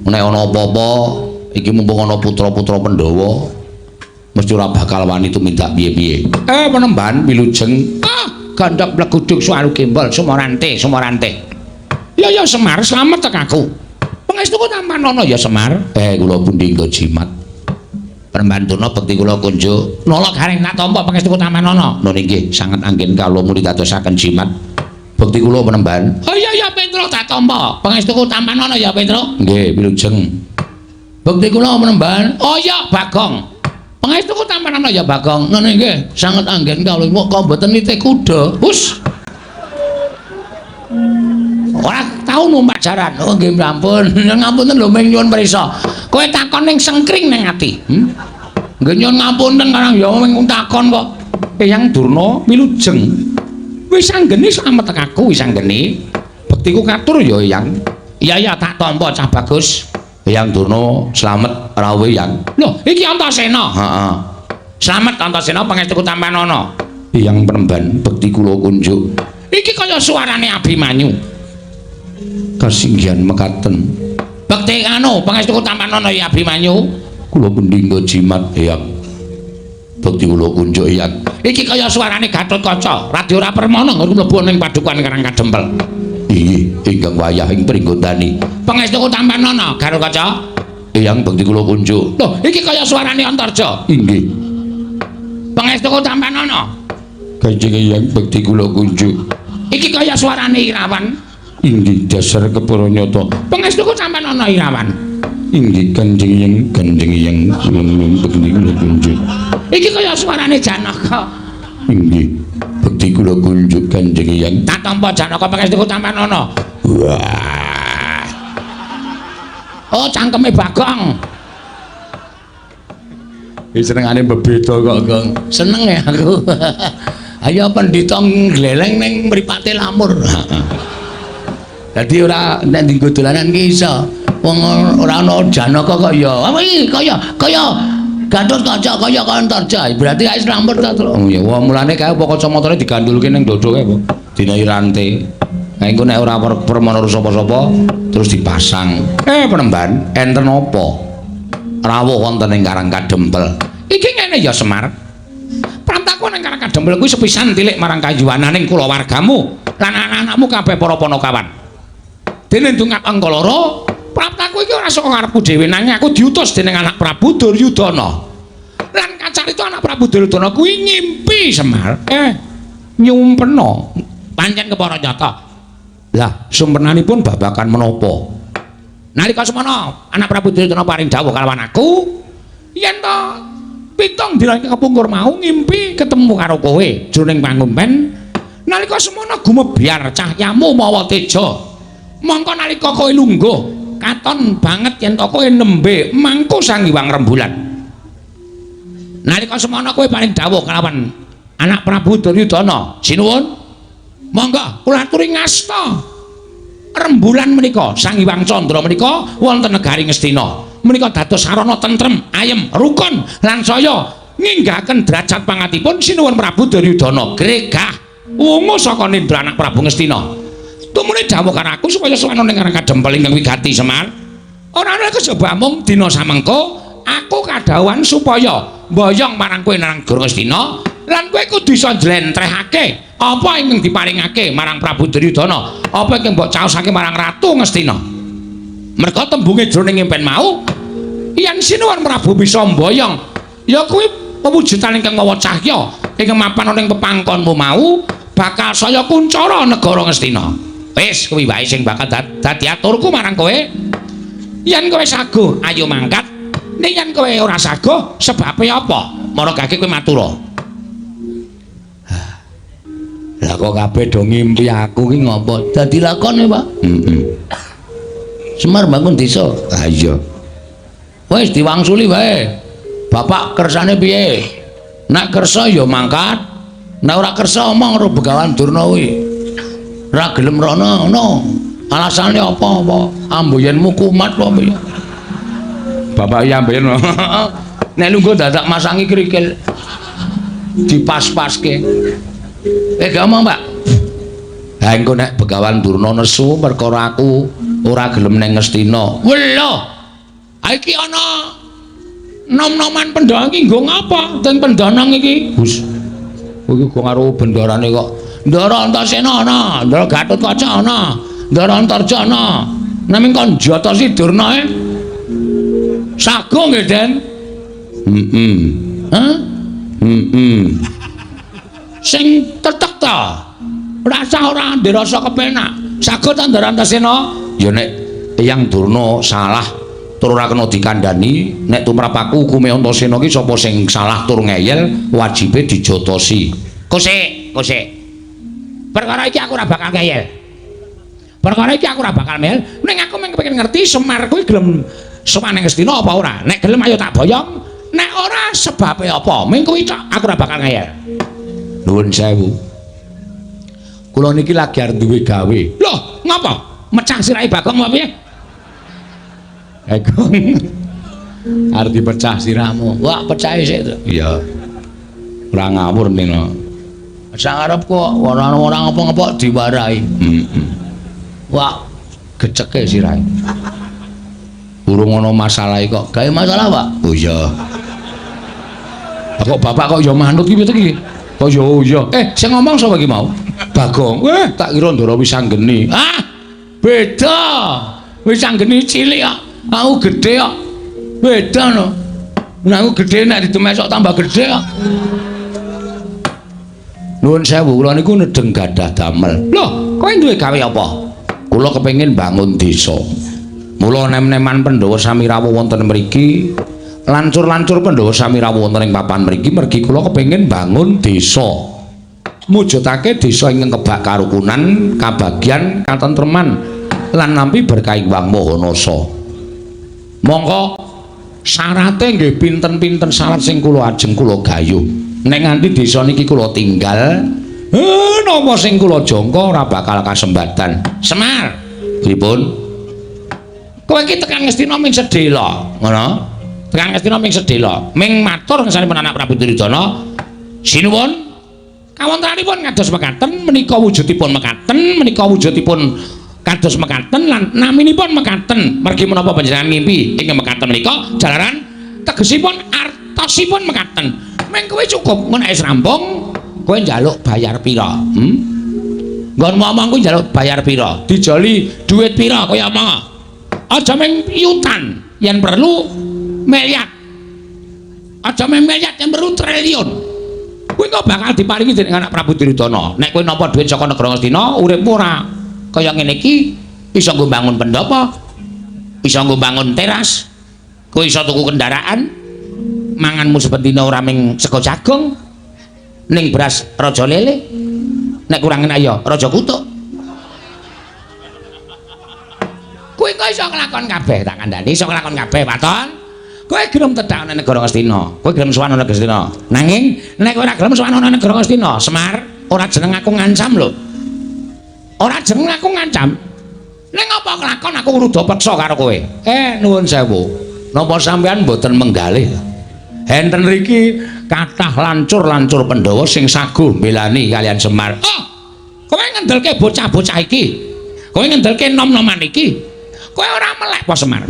Nek ana apa-apa iki mumpung ana putra-putra Pandhawa mesti ora bakal wani tumindak piye-piye. Penemban wilujeng. Ah, gandhak pleguduk suwaru gembol sumorante, sumorante. Ya ya Semar, slamet tek aku. Pangestuku tampanana ya Semar. Kula pundi nggo jimat. Penemban Durna bekti kula kunjuk. Nolak garing tak tampa pangestuku tampanana. Nun inggih sanget anggen kawula muni dadosaken jimat. Bekti kula penemban. Oh iya ya Petro tak tampa. Pangestuku tampanana ya Petro. Nggih, wilujeng. Bekti kula penemban. Oh iya Bagong. Pangestuku tampanana ya Bagong. Nun inggih sanget anggen kawula kok mboten nitih kuda. Hus. Ora tau numpak jaran. Oh nggih ampun. Ngapunten lho ming nyuwun prisa. Kowe takon ning sengkring ning ati. Nggih nyuwun ngapunten karang ya ming takon kok. Eyang Durna wilujeng. Wis anggene slamet aku wis anggene. Bektiku katur ya Eyang. Iya ya tak tampa cah bagus. Eyang Durna slamet rawuh Eyang. Lho iki Antasena. Heeh. Slamet Antasena pangestuku tampanana. Eyang penemban bekti kula kunjuk. Iki kaya suarane Abimanyu. Kasinggihan mekaten. Bekti anu pangestuku tampanana ya Abimanyu. Kula pundi nggo jimat Eyang. Bekti kula kunjuk Eyang. Iki kaya suarane Gatotkaca, Radya ora permana nggon mlebu ning padukuhan Karang Kadempel. Inggih, ingkang wayah ing pringgondani. Pangestuku tampanana Gatotkaca. Eyang bekti kula kunjuk. Lho, iki kaya suarane Antarja. Inggih. Pangestuku tampanana. Kanjeng Eyang bekti kula kunjuk. Iki kaya suarane Irawan. Inggih, dasar kepara nyata. Pangestuku tampanana Irawan. Inggih, Kanjeng Eyang, Kanjeng Eyang kula bekti kula kunjuk. Iki kaya suarane Janaka. Inggih, bekti kula kunjuk Kanjeng Eyang. Tak tampa Janaka pangestuku tampanana. Wah. Oh, cangkeme Bagong. Iki senengane bebeda kok, Gong. Seneng ya aku. Ayo pendhita ngleleng ning mripate lamur. Dadi ora nek dienggo dolanan ki iso. Wong ora ana Janaka kok ya. Apa iki kaya kaya Gatotkaca kaya Antarja. Berarti ae lamur ta, Truk. Oh ya, wah mulane kae apa kacamatane digandulke ning dodo kae apa? Dinahi rante. Nah engko nek ora permana sapa-sapa terus dipasang. Penemban, enten apa? Rawuh wonten ing Karang Kadempel. Iki ngene ya Semar. Prantaku ning Karang Kadempel kuwi sepisan tilik marang kayuwananing kulawargamu lan anak-anakmu kabeh para panakawan. Dene ndungap angka loro, praptaku iki ora saka karepku dhewe nanging aku diutus dening anak Prabu Duryudana. Lan kacarita anak Prabu Duryudana kuwi ngimpi Semar. Nyumpena pancen kepara nyata. Lah, sumpenanipun babagan menapa? Nalika semana anak Prabu Duryudana paring dawuh kalawan aku, yen to pitung dina kepungkur mau ngimpi ketemu karo kowe jroning pangumpen. Nalika semana gumebyar cahyamu mawa teja. Mongko nalika kowe lungguh katon banget yen to kowe nembe mangku Sang Hyang Rembulan. Nalika semana kowe paring dawuh kalawan anak Prabu Duryudana, sinuwun monggo kula aturi ngasta rembulan menika Sang Hyang Candra menika wonten negari Ngastina. Menika dados sarana tentrem, ayem, rukun lan saya nginggahaken derajat pangatipun sinuwun Prabu Duryudana. Gregah wungu saka nindra anak Prabu Ngastina. Tumune dawuh karo aku supaya sowan ning Karang Kadempel ingkang wigati Semar. Ora ana kejaba mung dina samengko aku kadhawuhan supaya mboyong marang kowe nang negara Ngastina lan kowe kudu iso njlentrehake apa ingkang diparingake marang Prabu Duryudana, apa ingkang mbok caosake marang Ratu Ngastina. Merga tembunge jroning impen mau yen sinuwun Prabu bisa mboyong ya kuwi pewujudan ingkang mawa cahya ingkang mapan ana ing pepangkonmu mau bakal saya kuncara negara Ngastina. Wis kuwi wae sing bakal dadi aturku marang kowe. Yen kowe saguh ayo mangkat, ning yen kowe ora saguh sebabe apa? Maragake kowe matura. Lah kok kabeh do ngimpi aku ki ngopo? Dadi lakone, Pak. Heeh. Semar bangun desa. Ha iya. Wis diwangsuli wae. Bapak kersane piye? Nek kersa ya mangkat. Nek ora kersa omong karo Begawan Durna kuwi. Ora gelem rono ngono. Alasane apa-apa? Amboyenmu kumat apa piye? Bapak iya amboyen. Nek lungguh dadak masangi krikil. Dipas-paske. Gak omong, Pak. Ha engko nek Begawan Durna nesu perkara aku ora gelem ning Ngastina. Welo. Ha iki ana nom-noman Pandhawa iki nggo ngapa? Den Pendanang iki. Gus. Kowe iki go karo bendarane kok. Ndara Antasena ana, Ndara Gatotkaca ana, Ndara Antarja ana. Naming kon jatosi Durna e. Sago nggih, Den. Heeh. Hah? Heeh. Sing tetek ta. Rasa ora ndirasa kepenak. Sago ta Ndara Antasena? Ya nek Eyang Durna salah tur ora kena dikandhani, nek tumrap aku hukume Antasena ki sapa sing salah tur ngeyel wajibe dijotosi. Kosek, kosek. Perkara iki aku ora bakal ngeyel. Perkara iki aku ora bakal ngeyel, ning aku mung kepengin ngerti Semar kuwi gelem sowan ning Ngastina apa ora. Nek gelem ayo tak boyong, nek ora sebabe apa? Ming kuwi tok aku ora bakal ngeyel. Nuwun sewu. Kula niki lagi arep duwe gawe. Loh, ngapa? Mecah sirahe Bagong apa piye? Bagong. Arep dipecah sirahmu. Wah, pecahe sik to. Iya. Ora ngawur nino. Sak arep kok ora ora ngapa-ngapa diwarahi. Heeh. Wah, geceke sirahe. Urung ana masalah kok. Gawe masalah, Pak? Oh iya. Kok bapak kok ya manut ki piye iki? Kok ya oh iya. Sing ngomong sapa iki mau? Bagong. Tak kira Ndara Wisanggeni. Ah, beda. Wisanggeni cilik kok. Aku gedhe kok. Beda no. Nek aku gedhe nek didemesok tambah gedhe kok. Nuwun sewu, kula niku nedeng gadah damel. Loh, kowe duwe gawe apa? Kula kepengin bangun desa. Mula nem-neman Pandhawa sami rawuh wonten mriki, lancur-lancur Pandhawa sami rawuh wonten ing papan mriki mergi kula kepengin bangun desa. Mujudake desa ingkang kebak karukunan, kabagyan, katentreman lan nampi berkah Hyang Maha Nasa. Mongko syarate nggih pinten-pinten syarat sing kula ajeng kula gayuh. Nek nganti desa niki kula tinggal, napa sing kula jangka ora bakal kasembatan. Semar, pripun? Kowe iki tekan Ngastina ming sedhela, ngono? Tekan Ngastina ming sedhela, ming matur ngersanipun anak Prabu Duryudana. Sinuwun. Kawontenanipun kados mekaten, menika wujudipun mekaten, menika wujudipun kados mekaten lan naminipun mekaten. Mergi menapa panjenengan ngimpi ing mekaten menika jalaran tegesipun artosipun mekaten. Ming kowe cukup ngono wis rampung, kowe njaluk bayar pira? Nggon ngomong kuwi njaluk bayar pira? Dijoli dhuwit pira kowe omong? Aja ming yutan, yen perlu miliar. Aja ming miliar, yen perlu triliun. Kuwi kok bakal diparingi dening anak Prabu Duryudana. Nek kowe nampa dhuwit saka negara Ngastina, uripmu ora kaya ngene iki, iso nggo bangun pendhapa, iso nggo bangun teras, kowe iso tuku kendaraan, manganmu saben dina ora ming sego jagung, ning beras raja lele, nek kurang enak ya raja kutuk. Kowe kok iso nglakon kabeh, tak kandhani iso nglakon kabeh, waton. Kowe gelem tedak nang negara Ngastina, kowe gelem sowan nang Ngastina. Nanging nek kowe ora gelem sowan nang negara Ngastina, Semar, ora jeneng aku ngancam lho. Ora jeneng aku ngancam. Ning apa nglakon aku ngruda peksa karo kowe. Nuwun sewu. Napa sampean mboten menggalih? Enten riki kathah lancur-lancur Pandhawa sing saguh mbelani kalian Semar. Oh, kowe ngendelke bocah-bocah iki. Kowe ngendelke nom-noman iki. Kowe ora melek apa Semar?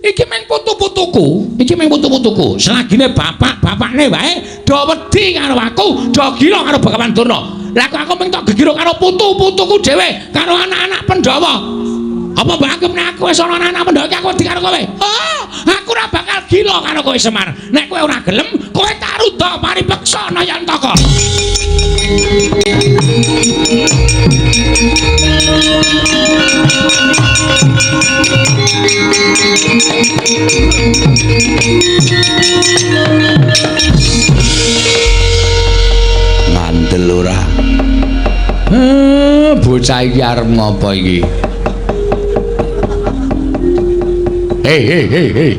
Iki mung putu-putuku, iki mung putu-putuku. Selagine bapak-bapakne wae do wedi karo aku, do gila karo Begawan Durna. Lah kok aku mung tok gegiro karo putu-putuku dhewe, karo anak-anak Pandhawa. Apa mbok anggap nek aku wis ana anak-anak Pandhawa iki aku wedi karo kowe? Oh, aku ora bakal gila karo kowe Semar. Nek kowe ora gelem, kowe tak rudha paripeksa Nayantaka. Ngandel ora? Bocah iki arep ngopo iki? Hei hei hei hei.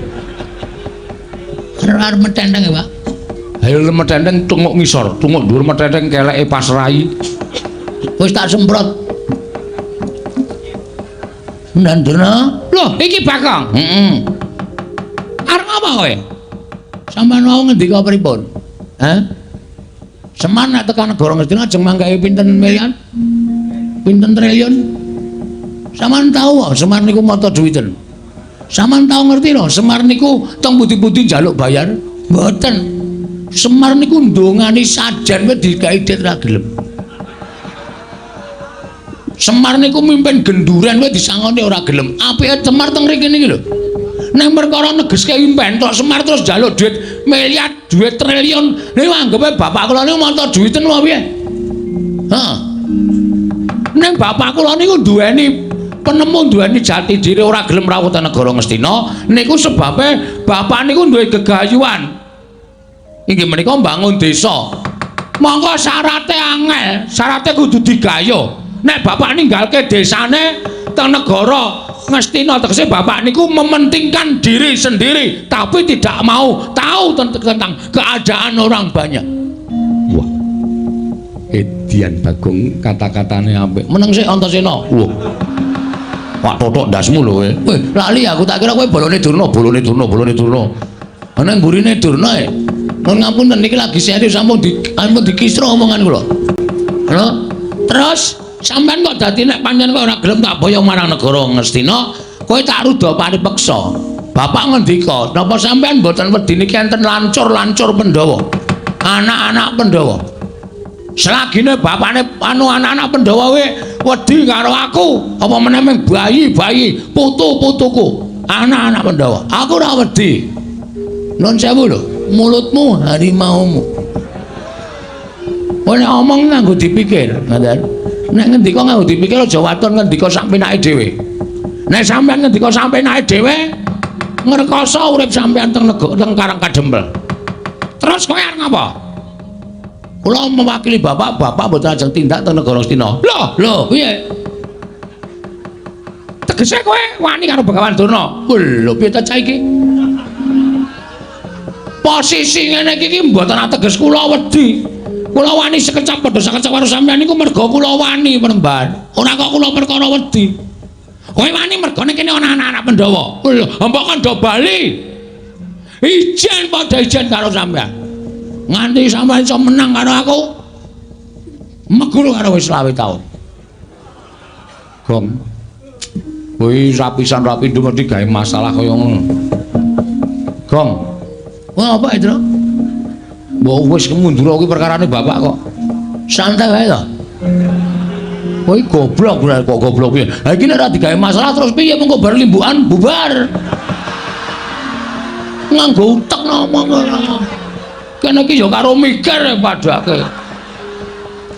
Arep metenteng ya, Pak. Ayo metenteng tunguk ngisor, tunguk dhuwur metenteng keleke pas rai. Wis tak semprot. Ndan Durna. Loh, iki Bagong. Heeh. Arep apa kowe? Sampeyan wau ngendika pripun? Hah? Semar nek tekan negara Ngastina ajeng manggahe pinten miliar? Pinten triliun? Sampeyan tau kok Semar niku mata duwiten. Sampeyan tau ngerti lho, Semar niku teng pundi-pundi njaluk bayar? Mboten. Semar niku ndongani sajen wis digawe dit ra gelem. Semar niku mimpin genduren wis disangoni ora gelem. Apike Semar teng mriki niki lho. Nek perkara negeske impen tok Semar terus njaluk duit miliar, duit triliun. Niku anggepe bapak kula niku mata duwiten apa piye? Heeh. Nek bapak kula niku duweni penemu, duweni jati diri ora gelem rawuh teng negara Ngastina, niku sebabe bapak niku duwe gegayuhan. Inggih menika mbangun desa. Monggo syarate angel, syarate kudu digayuh. Nek bapak ninggalke desane teng negara Ngastina, tegese bapak niku mementingkan diri sendiri tapi tidak mau tahu tentang keadaan orang banyak. Wah. Edian Bagong kata-katane apik. Meneng sik Antasena. Wah. Pak totok ndasmu lho kowe. Weh, lali aku tak kira kowe bolone Durna, bolone Durna, bolone Durna. Ana mburine Durna e. Nuwun ngapunten niki lagi serius sampun dikisra omongan kula. Lho, terus sampeyan kok dadi nek pancen kowe ora gelem tak boyong marang negara Ngastina, kowe tak ruda paripeksa. Bapak ngendika, napa sampeyan mboten wedi niki enten lancur-lancur Pandhawa? Anak-anak Pandhawa. Selagine bapakne anu anak-anak Pandhawa kowe wedi karo aku, apa meneh mung bayi-bayi, putu-putuku, anak-anak Pandhawa. Aku ora wedi. Nuwun sewu lho, mulutmu harimaumu. Kowe nek omong nganggo dipikir, ngoten. Nek ngendika nganggo dipikir aja waton ngendika sak penake dhewe. Nek sampeyan ngendika sak penake dhewe, ngrekoso urip sampeyan teng negara teng Karang Kadempel. Terus kowe arep ngapa? Kula mewakili bapak, bapak mboten ajeng tindak teng negara Ngastina. Lho, lho, piye? Tegese kowe wani karo Begawan Durna. Lho, piye ta cah iki? Posisi ngene iki mboten ateges kula wedi. Kula wani sekecap padha sekecap karo sampeyan niku merga kula wani penemban. Ora kok kula perkara wedi. Kowe wani mergane kene ana anak-anak Pandhawa. Lho, mbok kon do bali. Ijen padha ijen karo sampeyan. Nganti sampeyan iso menang karo aku. Meguru karo wis 25 taun. Gong. Kuwi rapisan rapi mesti gawe masalah kaya ngono. Gong. Wah, apa itu? Mbok wis mundur kuwi perkarane bapak kok. Santai wae to. Kowe goblok kok goblok piye? Ha iki nek ora digawe masalah terus piye mengko bar limbukan bubar. Nganggo utek ngomong. Kene iki ya karo mikir padake.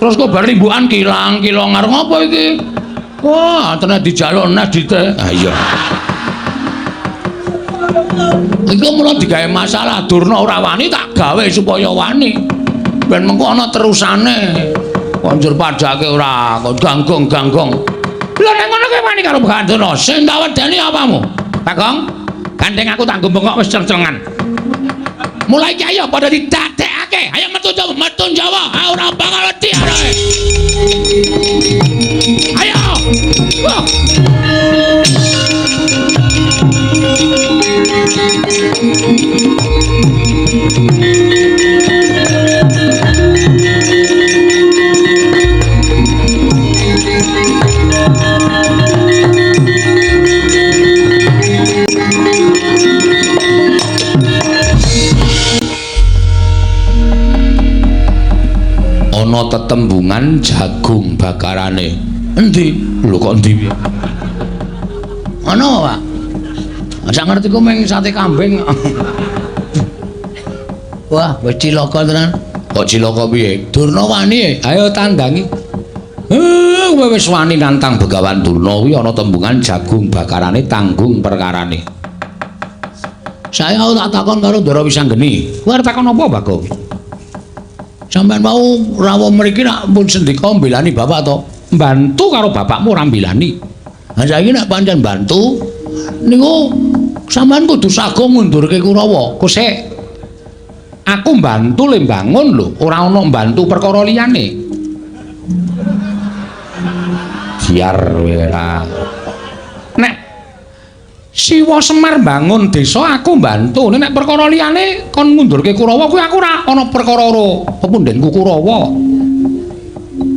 Terus kok bar limbukan kilang-kilong arep ngopo iki? Wah, tenan dijaluk nes dite. Ha iya. Iku mula digawe masalah Durna ora wani tak gawe supaya wani. Ben mengko ana terusane. Konjur padake ora kok ganggong-ganggong. Lha nek ngono kowe wani karo Begawan Durna, sing tak wedeni apamu? Bagong, gandeng aku tak bengok wis ceng-cengan. Mulai iki ayo padha didadekake. Ayo metu Jawa, metu Jawa. Ah ora bakal wedi arek. Ayo. Wah. Ana tetembungan jagung bakarane. Endi? Lho kok endi piye? Ana, Pak. Sak ngerti ku mung sate kambing. Wah, wis cilaka tenan. Kok cilaka piye? Durna wani. Ayo tandangi. Kowe wis wani nantang Begawan Durna kuwi ana tembungan jagung bakarane tanggung perkarane. Saya tak takon karo Ndara Wisanggeni. Kowe arep takon apa, Bagong? Sampeyan mau rawuh mriki nak pun sendika mbelani bapak to? Bantu karo bapakmu ora mbilani. Ha saiki nek pancen bantu niku sampean kudu sago ngundurke Kurawa. Kosek aku mbantu le mbangun lho, ora ana mbantu perkara liyane. Biar ora. Nek Siwa Semar mbangun desa aku mbantu, nek perkara liyane kon ngundurke Kurawa kuwi aku ora ana perkara karo pepundhenku Kurawa.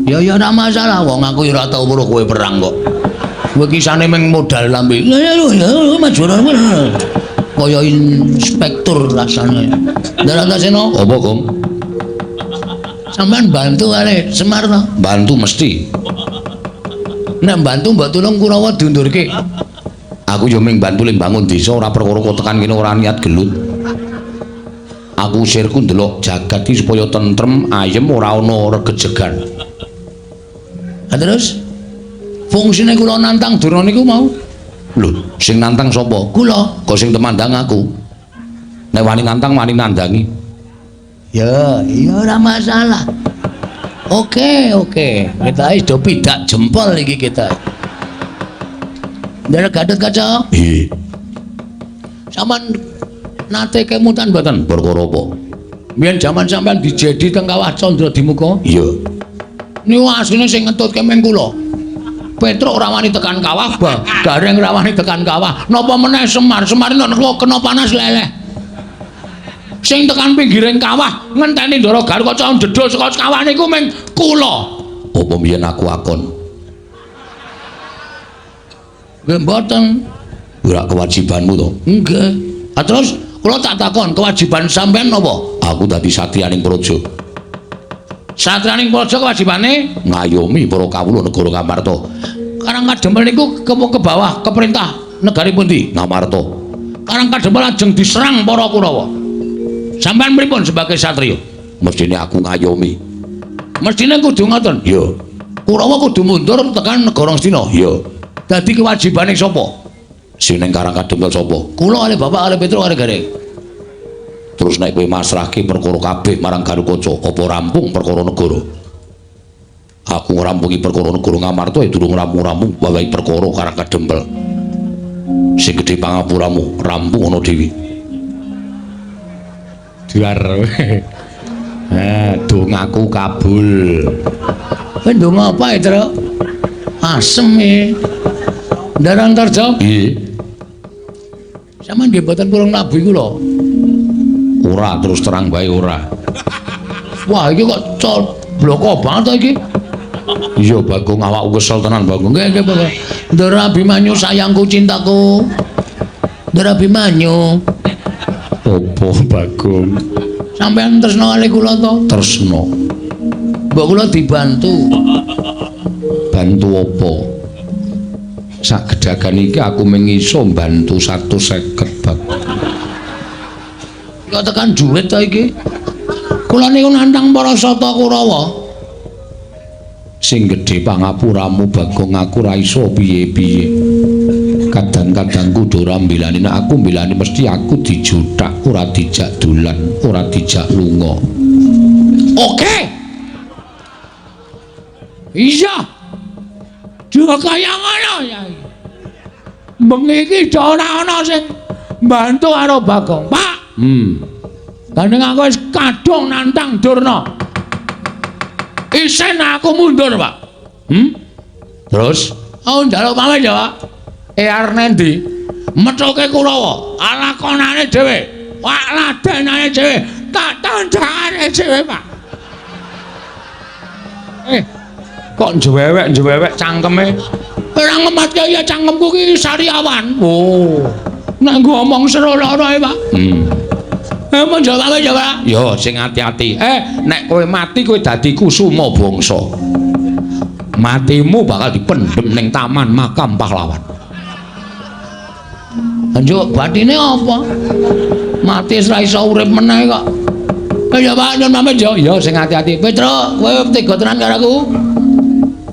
Ya ya ora masalah wong aku ya ora tau weruh kowe perang kok. Kowe kisane mung modal lambe. Ya ya maju kaya inspektur rasane. Ndarantasena apa, Gong? Sampeyan bantu kali Semar to? Bantu mesti. Nek bantu mbok tulung Kurawa diundurke. Aku yo mung bantu le mbangun desa ora perkara kok tekan kene ora niat gelut. Aku sirku ndelok jagat iki supaya tentrem, ayem ora ana regejegan. Ha terus fungsine kula nantang Durna niku mau. Lho, sing nantang sapa? Kula. Kok sing temandang aku. Nek wani nantang wani nandangi. Ya, iya ora masalah. Oke, oke. Kita wis do pidak jempol iki kita. Ndara Gatotkaca? Nggih. Sampeyan nate kemutan mboten? Perkara apa? Biyen jaman sampeyan dijedi teng Kawah Candra Dimuka? Iya. Niku asline sing ngetutke meng kula. Petruk ora wani tekan kawah, Gareng ora wani tekan kawah. Napa meneh Semar? Semar nek kena panas leleh. Sing tekan pinggiring kawah ngenteni Ndara Gatotkaca njedhul saka kawah niku meng kula. Apa mbiyen aku akon? Nggih mboten. Ora kewajibanmu to? Nggih. Ha terus kula tak takon, kewajiban sampean napa? Aku dadi satriyaning praja. Satriyaning praja kewajibane ngayomi para kawula negara Ngamarta. Karang Kadempel niku ke bawah ke perintah negari pundi? Ngamarta. Karang Kadempel lajeng diserang para Kurawa. Sampean pripun sebagai satriya? Mestine aku ngayomi. Mestine kudu ngoten. Iya. Kurawa kudu mundur tekan negara Ngastina. Iya. Dadi kewajibane sapa? Sing ning Karang Kadempel sapa? Kula kalih bapak kalih Petruk kalih Gareng. Terus nek kowe masrahke perkara kabeh marang Gatotkaca, apa rampung perkara negara? Aku ngrampungi perkara negara Ngamarta ya durung rampung-rampung wawahi perkara Karang Kadempel. Sing gedhe pangapuramu, rampung ana dhewe. Duar. Dongaku kabul. Kowe ndonga apa, Truk? Asem e. Ndara Antarja? Nggih. Sampeyan nggih mboten purung nabi kula. Ora, terus terang bae ora. Wah, iki kok col bloko banget to iki. Iya, Bagong, awakku kesel tenan, Bagong. Nggih, nggih, Bagong. Ndara Abimanyu sayangku cintaku. Ndara Abimanyu. Opo, Bagong? Sampeyan tresna kali kula to? Tresna. Mbok kula dibantu. Bantu apa? Sak gedagan iki aku mung iso mbantu 150, Bagong. Kok tekan duit to iki? Kula niku nantang para sata Kurawa. Sing gedhe pangapuramu Bagong, aku ora iso piye-piye. Kadang-kadang kudu ora mbilani, nek aku mbilani mesti aku dijuthak, ora dijak dolan, ora dijak lunga. Oke. Iya. Juga kaya ngono ya. Bengi iki ora ana sing mbantu karo Bagong, Pak. Gandeng aku wis kadung nantang Durna. Isen aku mundur, Pak. Terus? Aku njaluk pamit ya, Pak. Arep nendi? Methuke Kurawa, lakonane dhewe. Wak ladenane dhewe, tak tandangane dhewe, Pak. Kok njewewek-njewewek cangkeme? Ora ngematke ya cangkemku ki sariawan. Oh. Nek ngomong seru lara e, Pak. Mun jawab ya, Pak. Yo sing ati-ati. Nek kowe mati kowe dadi kusuma bangsa. Matimu bakal dipendhem ning taman makam pahlawan. Njuk batine apa? Mati wis ra iso urip meneh kok. Ya Pak, nyun pamit yo. Ya sing ati-ati. Petruk, kowe tega tenan karo aku.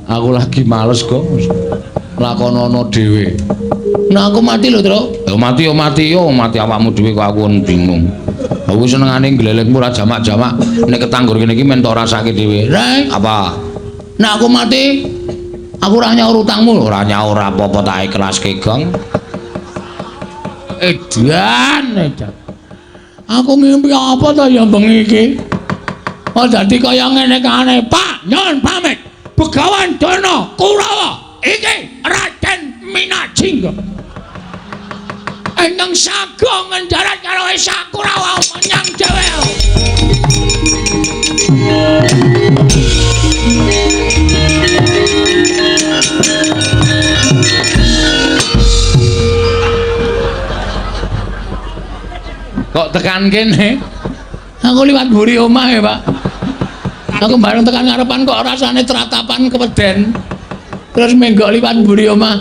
Aku lagi males kok. Lakonono dhewe. Nah aku mati lho, Truk. Ya mati yo mati yo, mati awakmu dhewe kok aku bingung. Aku senengane glelengmu ora jamak-jamak. Nek ketanggur kene iki men tok rasake dhewe. Reng, apa? Nek aku mati Aku ora nyaur utangmu, ora nyaur apa-apa tak ikhlaske, Gong. Edan, edan. Aku ngimpi apa ta ya bengi iki? Oh dadi kaya ngene kane, Pak, nyuwun pamit. Begawan Durna Kurawa iki Raden Minajingga. Ingkang sago ngendarat karo Esa Kurawa menyang dhewe. Kok tekan kene? Aku liwat mburi omah ya, Pak. Aku bareng tekan ngarepan kok rasane tratapan keweden. Terus menggok liwat mburi omah.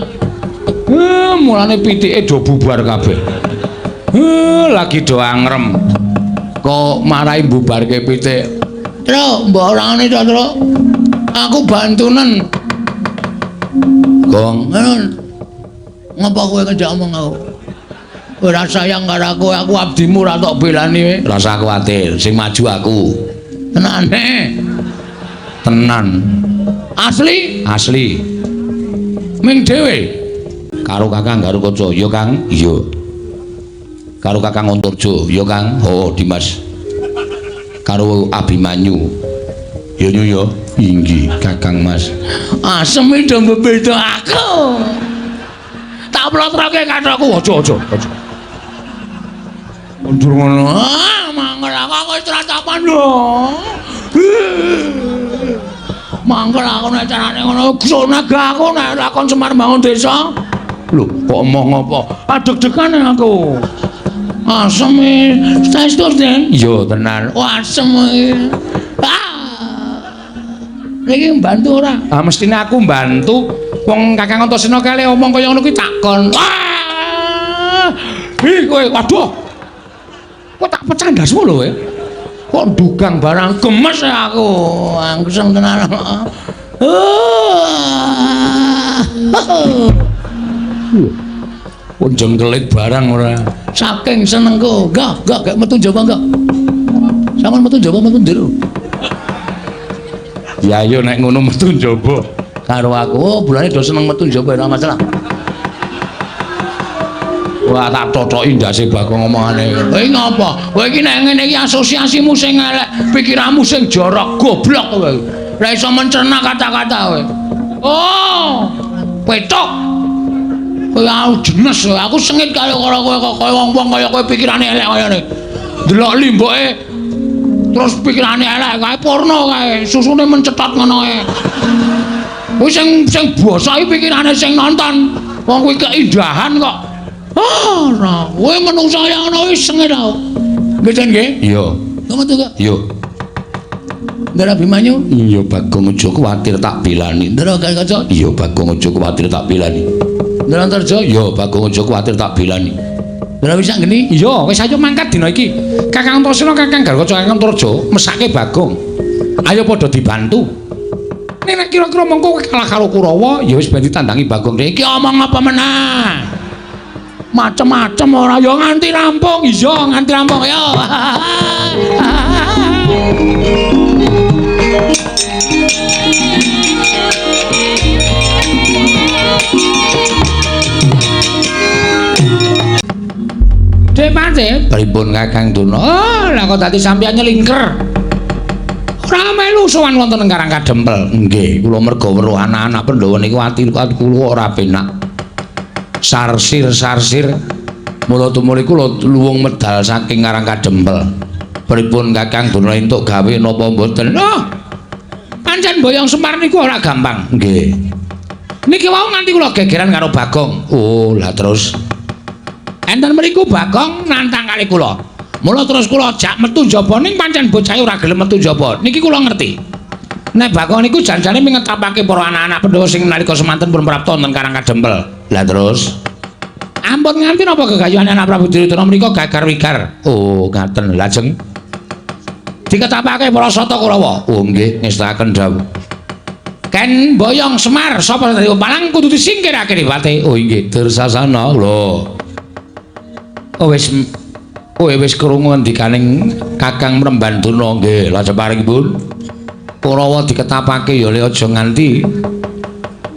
Mulane pitike do bubar kabeh. Lagi do angrem. Kok marai mbubarke pitik. Truk, mbok orangane to, Truk. Aku bantunen. Gong, ngapa kowe ngejak omong aku? Ora sayang karo aku, aku abdimu ora tok belani kowe. Rasa kuwatir, sing maju aku. Tenane. Tenan. Asli? Asli. Ming dhewe. Karo Kakang Garukaca, ya Kang? Iya. Karo Kakang Antarja, ya Kang? Oh, Dimas. Karo Abimanyu. Ya nyu ya. Inggih, Kakang Mas. Asem iki do mbeda aku. Tak plotroke kathokku, aja aja aja. Mundur ngono. Ah, mangkel aku wis tratapan lho. Mangkel aku nek carane ngono, sonaga aku nek lakon Semar bangun desa. Lho, kok emoh ngopo? Adeg-degan aku. Asem iki. Saestu, Den? Iya, tenan. Oh, asem iki. Ah. Niki mbantu ora? Ah, mestine aku mbantu. Wong Kakang Antasena kale omong kaya ngono kuwi takon. Wah! Ih, kowe waduh. Kok tak pecah ndasmu lho kowe. Kok dugang barang gemes aku. Angseng tenan. Pun jengkelit barang ora. Saking senengku. Enggak, enggak metu njaba enggak. Sampeyan metu njaba metu njero. Ya ayo nek ngono metu njaba karo aku. Oh, bulane do seneng metu njaba ora masalah. Wah, tak totoki ndase Bagong omongane. Kowe ngapa? Kowe iki nek ngene iki asosiasimu sing elek, pikiranmu sing jorok, goblok kowe. Ora iso mencerna kata-kata kowe. Oh, petok. Kowe aku jenes, aku sengit karo kowe kok kaya wong-wong kaya kowe pikirane elek kaya ngene. Delok limboke terus pikirane elek kae porno kae, susune mencetot ngono kae. Kuwi sing sing basa iki pikirane sing nonton. Wong kuwi keindahan kok. Ah, ora. Kowe menungsa kaya ngono wis sengit aku. Nggih, Den nggih? Iya. Ngono to, Kak? Iya. Ndara Abimanyu? Iya, Bagong aja kuwatir tak belani. Ndara Garukaca? Iya, Bagong aja kuwatir tak belani. Ndara Antarja? Iya, Bagong aja kuwatir tak belani. Ndara Wisanggeni? Iya, wis ayo mangkat dina iki. Kakang Antasena, Kakang Garukaca, Kakang Antarja mesake Bagong. Ayo padha dibantu. Nek kira-kira mengko kowe kalah karo Kurawa, ya wis ben ditandangi Bagong. Iki omong apa meneh? Macem-macem ora ya nganti rampung. Iya, nganti rampung ya. Dek Pate, pripun Kakang Durna? Oh, lah kok dadi sampeyan nyelingker. Ora melu sowan wonten ing Karang Kadempel. Nggih, kula merga weruh anak-anak Pandhawa niku ati kula ora penak. Sarsir-sarsir mula tumuli kula luwung medal saking Karang Kadempel. Pripun Kakang Durna entuk gawe napa mboten? Oh. Pancen boyong Semar niku ora gampang. Nggih. Niki wau nganti kula gegeran karo Bagong. Oh, lah terus enten mriku Bagong nantang kali kula. Mula terus kula jak metu njaba ning pancen bocahe ora gelem metu njaba. Niki kula ngerti. Nek Bagong niku janjane mingetapake para anak-anak Pandhawa sing nalika semanten pun prapta wonten Karang Kadempel. Lah terus ampun nganti napa gegayuhan anak Prabu Duryudana menika gagar-wigar. Oh, ngaten. Lajeng diketapake para Sata Kurawa. Oh nggih, ngestakaken dawuh. Ken boyong Semar sapa dadi palang kudu disingkirake dipate. Oh inggih, Dursasana lho. Oh wis kowe wis krungu ngendikaning Kakang Mremban Durna nggih, lajeng paringipun Kurawa diketapake ya le aja nganti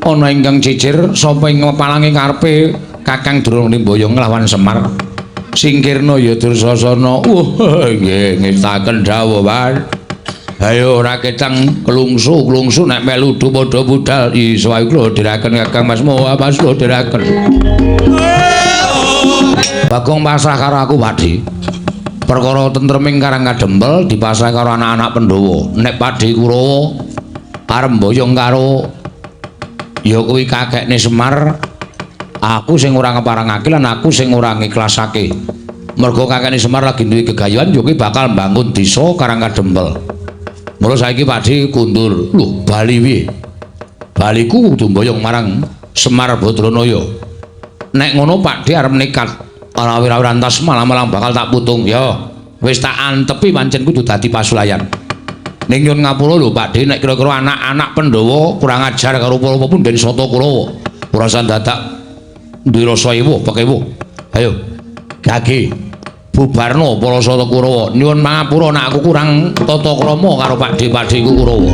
Ana ingkang cicir sapa ing palange karepe Kakang Durung Nimboyo nglawan Semar. Singkirna ya Dursasana. Wah, nggih ngestaken dawuh, Pak. Ayo ora ketang klungsu-klungsu nek melu padha budal. Iso ae kula dherekaken Kakang Mas Moha, Mas kula dherekaken. Bagong pasrah karo aku, Pakde. Perkara tentreming Karang Kadempel dipasrah karo anak-anak Pandhawa. Nek Pakde Kurawa arep mboyong karo ya kuwi kakekne Semar, aku sing ora ngeparengake lan aku sing ora ngikhlasake. Mergo kakekne Semar lagi duwe gegayuhan ya kuwi bakal mbangun desa Karang Kadempel. Mula saiki Pakde kundur. Lho, bali piye? Baliku kudu mboyong marang Semar Badranaya. Nek ngono Pakde arep nekat ora awir-awiran tas malah-malah bakal tak putung. Ya, wis tak antepi pancen kudu dadi pasulayan. Ning nyun ngapura lho Pakde, nek kira-kira anak-anak Pandhawa kurang ajar karo apa-apa pun den Sata Kurawa. Ora usah dadak duwe rasa ewuh pekewuh. Ayo, gage bubarno para Sata Kurawa. Nyuwun pangapura nek aku kurang tata krama karo Pakde-pakdeku Kurawa.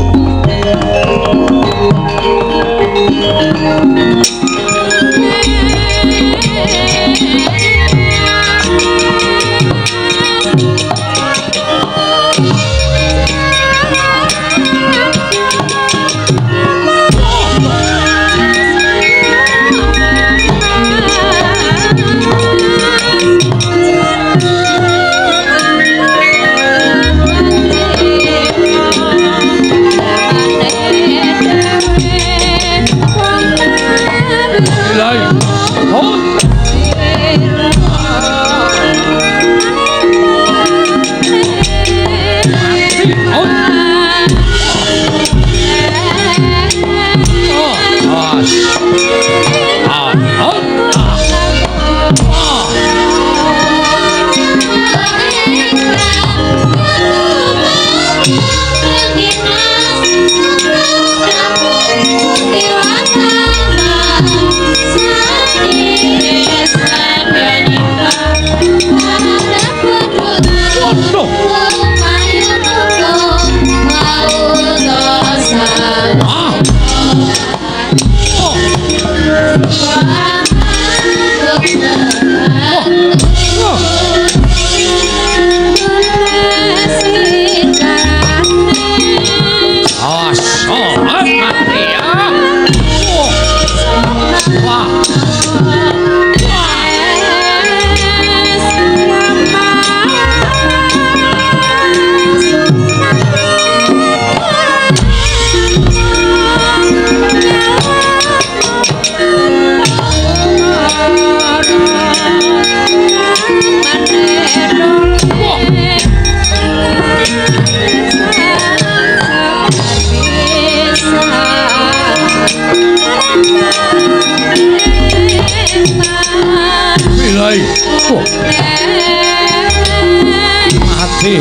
Mati.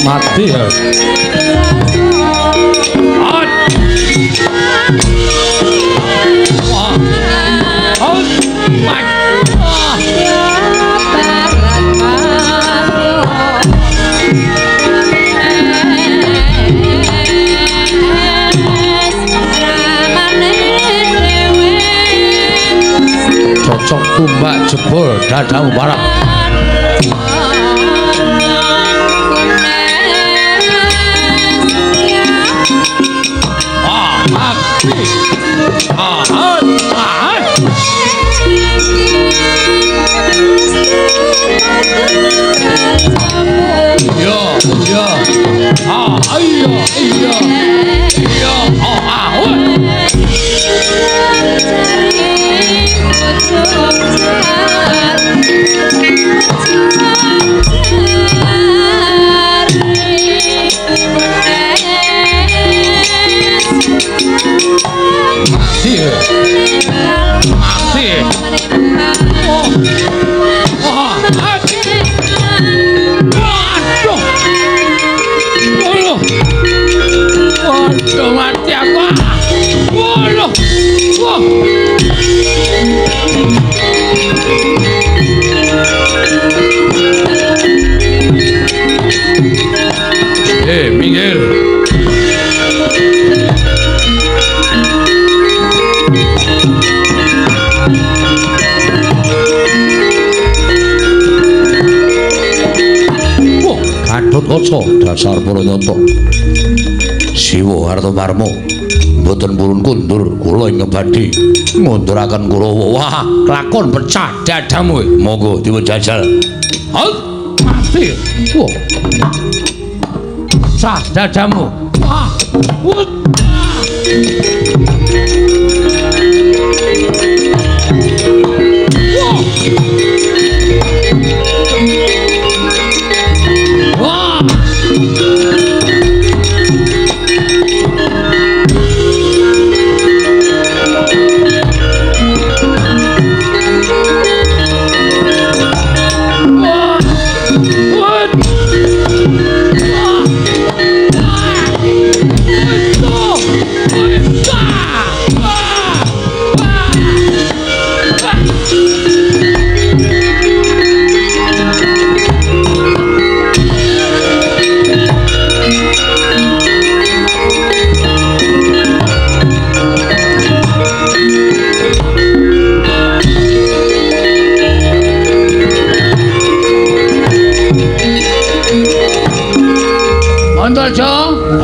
Mati ya. Cocok tumbak jebol dadamu parah. Gatotkaca dasar para nyata. Siwa Kartomarma mboten purun kundur kula ingkang badhe ngunduraken Kurawa. Wah, lakon pecah dadamu. Monggo dipun jajal. Hot, mati. Wah. Pecah dadamu. Wah. Wah. Wah.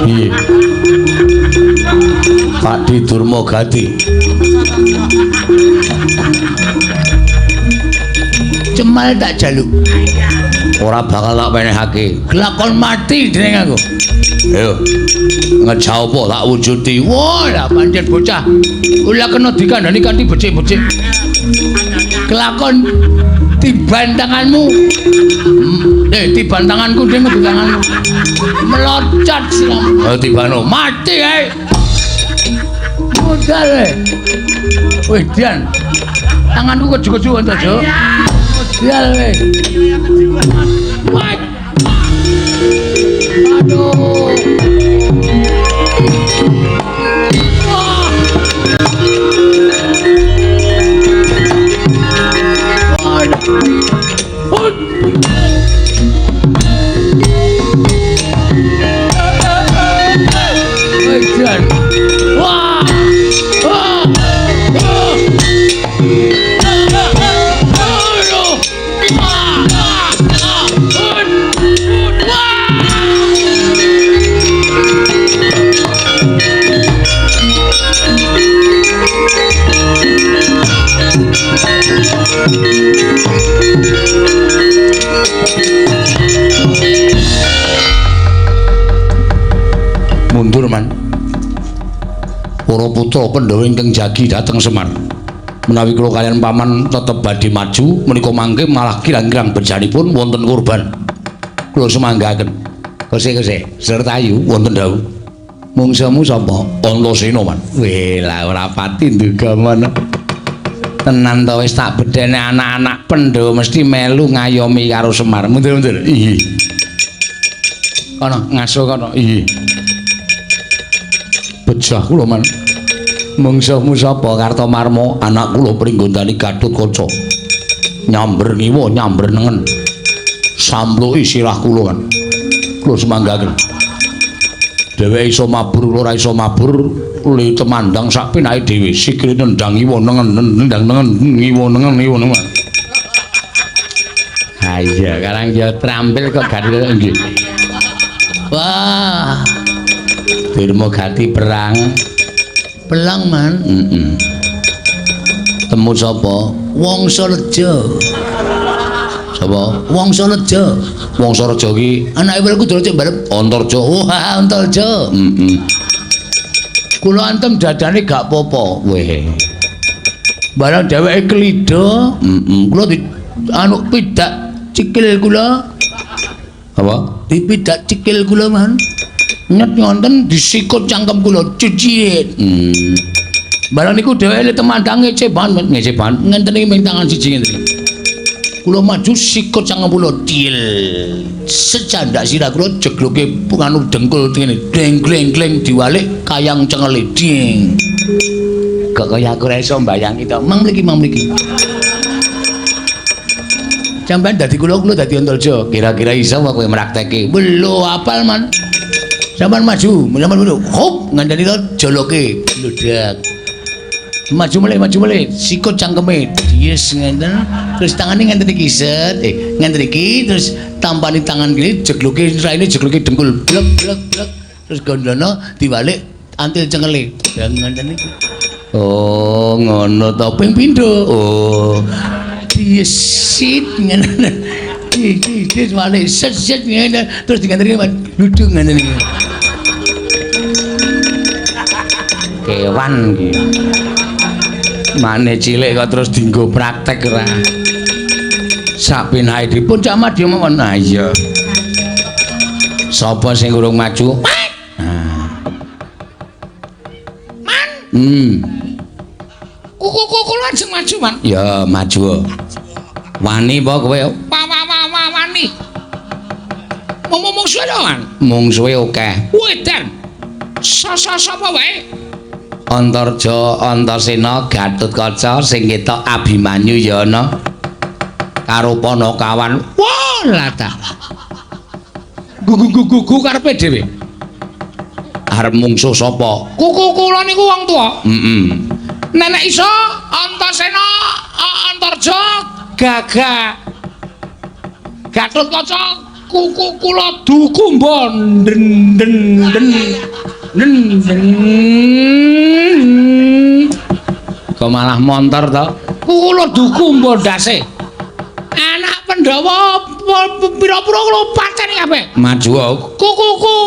Piye? Pakdi Durmagati. Cemal tak jaluk. Ora bakal tak penehake. Kelakon mati dening aku. Ayo. Ngejah apa tak wujudi. Wah, lah pancen bocah. Ora kena dikandani kanthi becik-becik. Kelakon tiban tanganmu. Tiban tanganku ding tanganmu. Melocot siramu. Ayo tibano. Mati ae. Modal e. Wih, Dian. Tanganku keju-keju Antarja. Modal e. Aduh. Mundur man. Para putra Pandhawa ingkang jagi dhateng Semar. Menawi kula kaliyan paman tetep badhe maju menika mangke malah kirang-kirang bejanipun wonten korban. Kula sumanggaken. Kose-kose Sertayu wonten dawuh. Mungsuhmu sapa? Antasena man. Weh lah ora pati nduga mono. Tenan to wis tak bedhene anak-anak Pandhawa mesti melu ngayomi karo Semar. Mundur-mundur. Iya. Kono ngaso kono. Iya. Bejah kula man. Mungsuhmu sapa? Kartomarma, anak kula Pringgondani Gatotkaca. Nyamber ngiwa, nyamber nengen. Sampluki sirah kula kan. Kula sumanggaken. Dheweke iso mabur, kula ora iso mabur, le temandang sak penake dhewe. Sikile nendang ngiwa nengen, nendang nengen, ngiwa nengen, ngiwa nengen. Ha iya, karang ya trampil kok gak nggih. Wah. Durmagati perang. Pelang man. Heeh. Temu sapa? Wangsareja. Sapa? Wangsareja. Wangsareja ki anake Werkudara cek barep Antarja. Wah, Antarja. Heeh. Kula antem dadane gak apa-apa. Weh. Barang dheweke klida, heeh. Kula di anu pidak cikil kula. Apa? Dipidak cikil kula man. Nyet ngonten disikut cangkem kula cicit. Barang niku dheweke temandang ngece banget, ngece banget. Ngenten iki ming tangan siji ngenten iki. Kula maju sikut cangkem kula dil. Secandak sirah kula jegloke nganu dengkul ngene. Deng gleng gleng diwalik kayang cengele ding. Kok kaya aku ora iso mbayangi to. Mang mriki, mang mriki. Sampeyan dadi kula, kula dadi Antarja. Kira-kira iso apa kowe mrakteke? Lho, apal man. Sampeyan maju, sampeyan maju. Hop, ngandani to joloke bludak. Maju mulih, maju mulih. Sikut cangkeme. Yes ngenten. Terus tangane ngenten iki set. Ngenten iki terus tampani tangan kiri jegluke raine jegluke dengkul. Blek blek blek. Terus gondono diwalik antil cengele. Ya ngenten iki. Oh, ngono to ping pindho. Oh. Disit ngene. Di walik set set ngene terus diganteni duduk ngene iki. Kewan iki. Mane cilik kok terus dienggo praktek ora. Sak penake dipun Cak Madya mawon. Ha iya. Sapa sing urung maju? Nah. Man. Kuku kula ajeng maju, Man. Ya, maju. Wani apa kowe? Wa wani. Mungsuhe lho, Man. Mungsuhe akeh. Wedan. Sapa wae? Antarja, Antasena, Gatotkaca sing ketok Abimanyu ya ana. Karo Panakawan. Wah, lah ta. Gugu-gugu karepe dhewe. Arep mungsuh sapa? Kuku kula niku wong tuwa. Heeh. Nenek iso Antasena, Antarja, Gagah. Gatotkaca, kuku kula dukumba den den den. Den den. Kok malah montor to? Kuku kula dukumba ndase. Anak Pandhawa pira-pira kula pateni kabeh. Maju. Kukuku.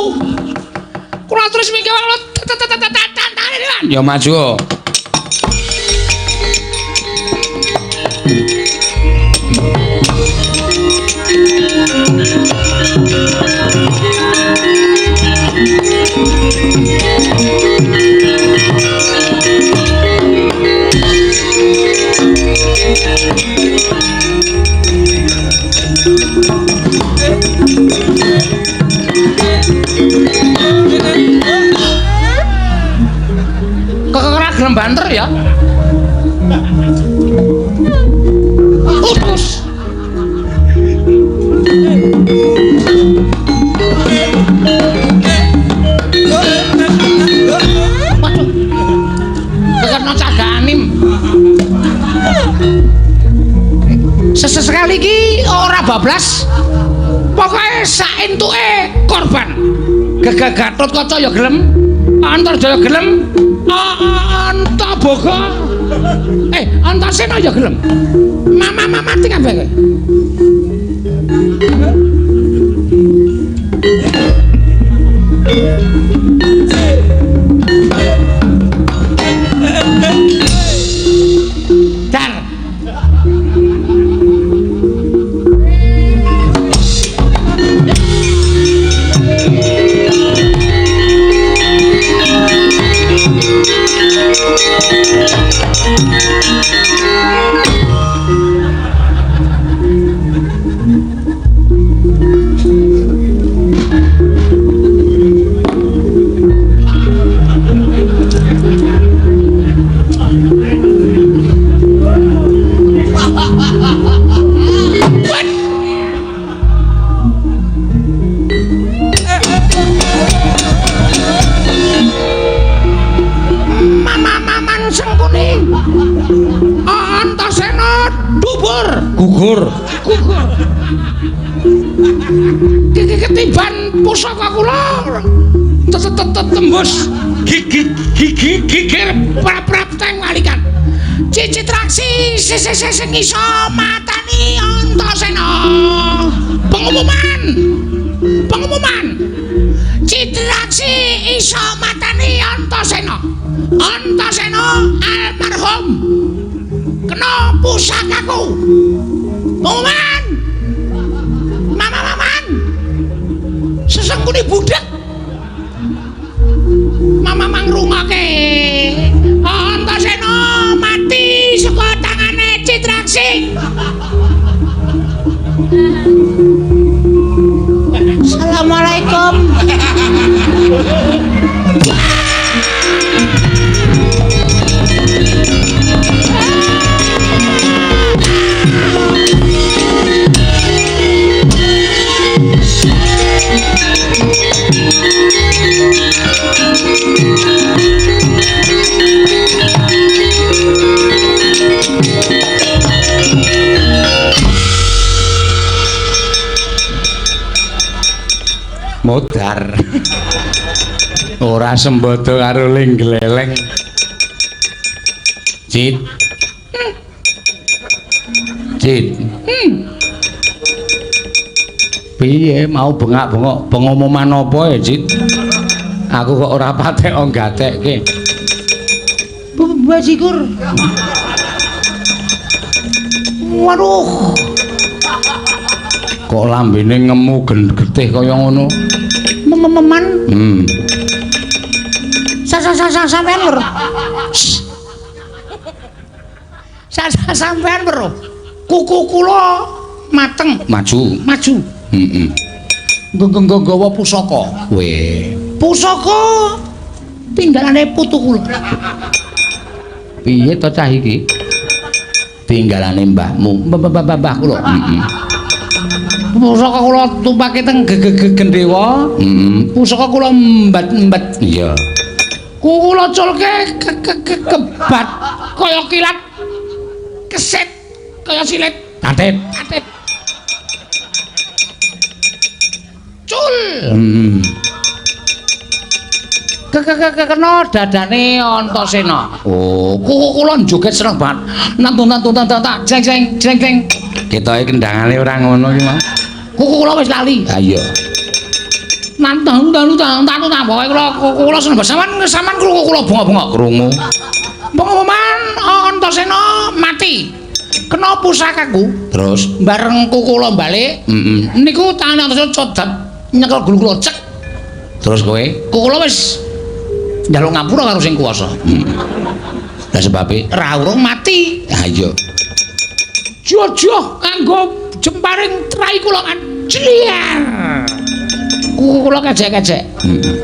Kula terus mikir kula tantane. Ya maju. Kok ora gelem banter ya? Utus. Waduh. Kekena caganim. Sesekali iki ora bablas. Pokoke sak entuke korban. Gagah Gatotkaca ya gelem, Antarja ya gelem, Antaboga. Antasena ya gelem. Mama mati kabeh kowe. Dar. Antasena dubur gugur gugur. Ketiban pusaka kula tembus gigi gigir prap-prap teng walikan. Cicitraksi sing iso matani Antasena. Pengumuman. Pengumuman. Citraksi iso matani Antasena. Antasena almarhum kena pusakaku. Pengumuman. Mama maman. Sesengkune budhek. Mama mangrungoke. Antasena mati saka tangane Citraksi. Assalamualaikum. Modar. Ora sembodo karo ling gleleng. Cit. Cit. Piye mau bengak-bengok pengumuman apa ya, Cit? Aku kok ora patek gatekke. Bajigur. Waduh. Kok lambene ngemu getih kaya ngono? Mememan. Sampean lho. Sampean lho. Kuku kula mateng. Maju. Maju. Heeh. Nggawa pusaka. Weh. Pusaka tinggalane putu kula. Piye to cah iki? Tinggalane mbahmu. Mbah kula. Heeh. Pusaka kula tumpake teng Gendhewa. Heeh. Pusaka kula mbat-mbat. Iya. Kula culke kebat kaya kilat. Keset kaya silit. Tatit. Tatit. Cul. Kena dadane Antasena. Oh, kuku kula joget seneng banget. Nantun tak jeng jeng jeng jeng. Ketoke kendangane ora ngono iki, Mas. Kuku kula wis lali. Ha iya. Nantun tak pokoke kula kuku kula seneng banget. Sampeyan krungu kula bengok-bengok krungu. Pengumuman Antasena mati. Kena pusakaku. Terus bareng kuku kula balik. Heeh. Niku tangane Antasena codap nyekel gulu kula cek. Terus kowe? Kuku kula wis njaluk ngapura karo sing kuwasa. Lah sebabe ra urung mati. Ha iya. Jojoh kanggo jemparing trai kula kan. Jliar. Kuku kula kejek-kejek. Heeh.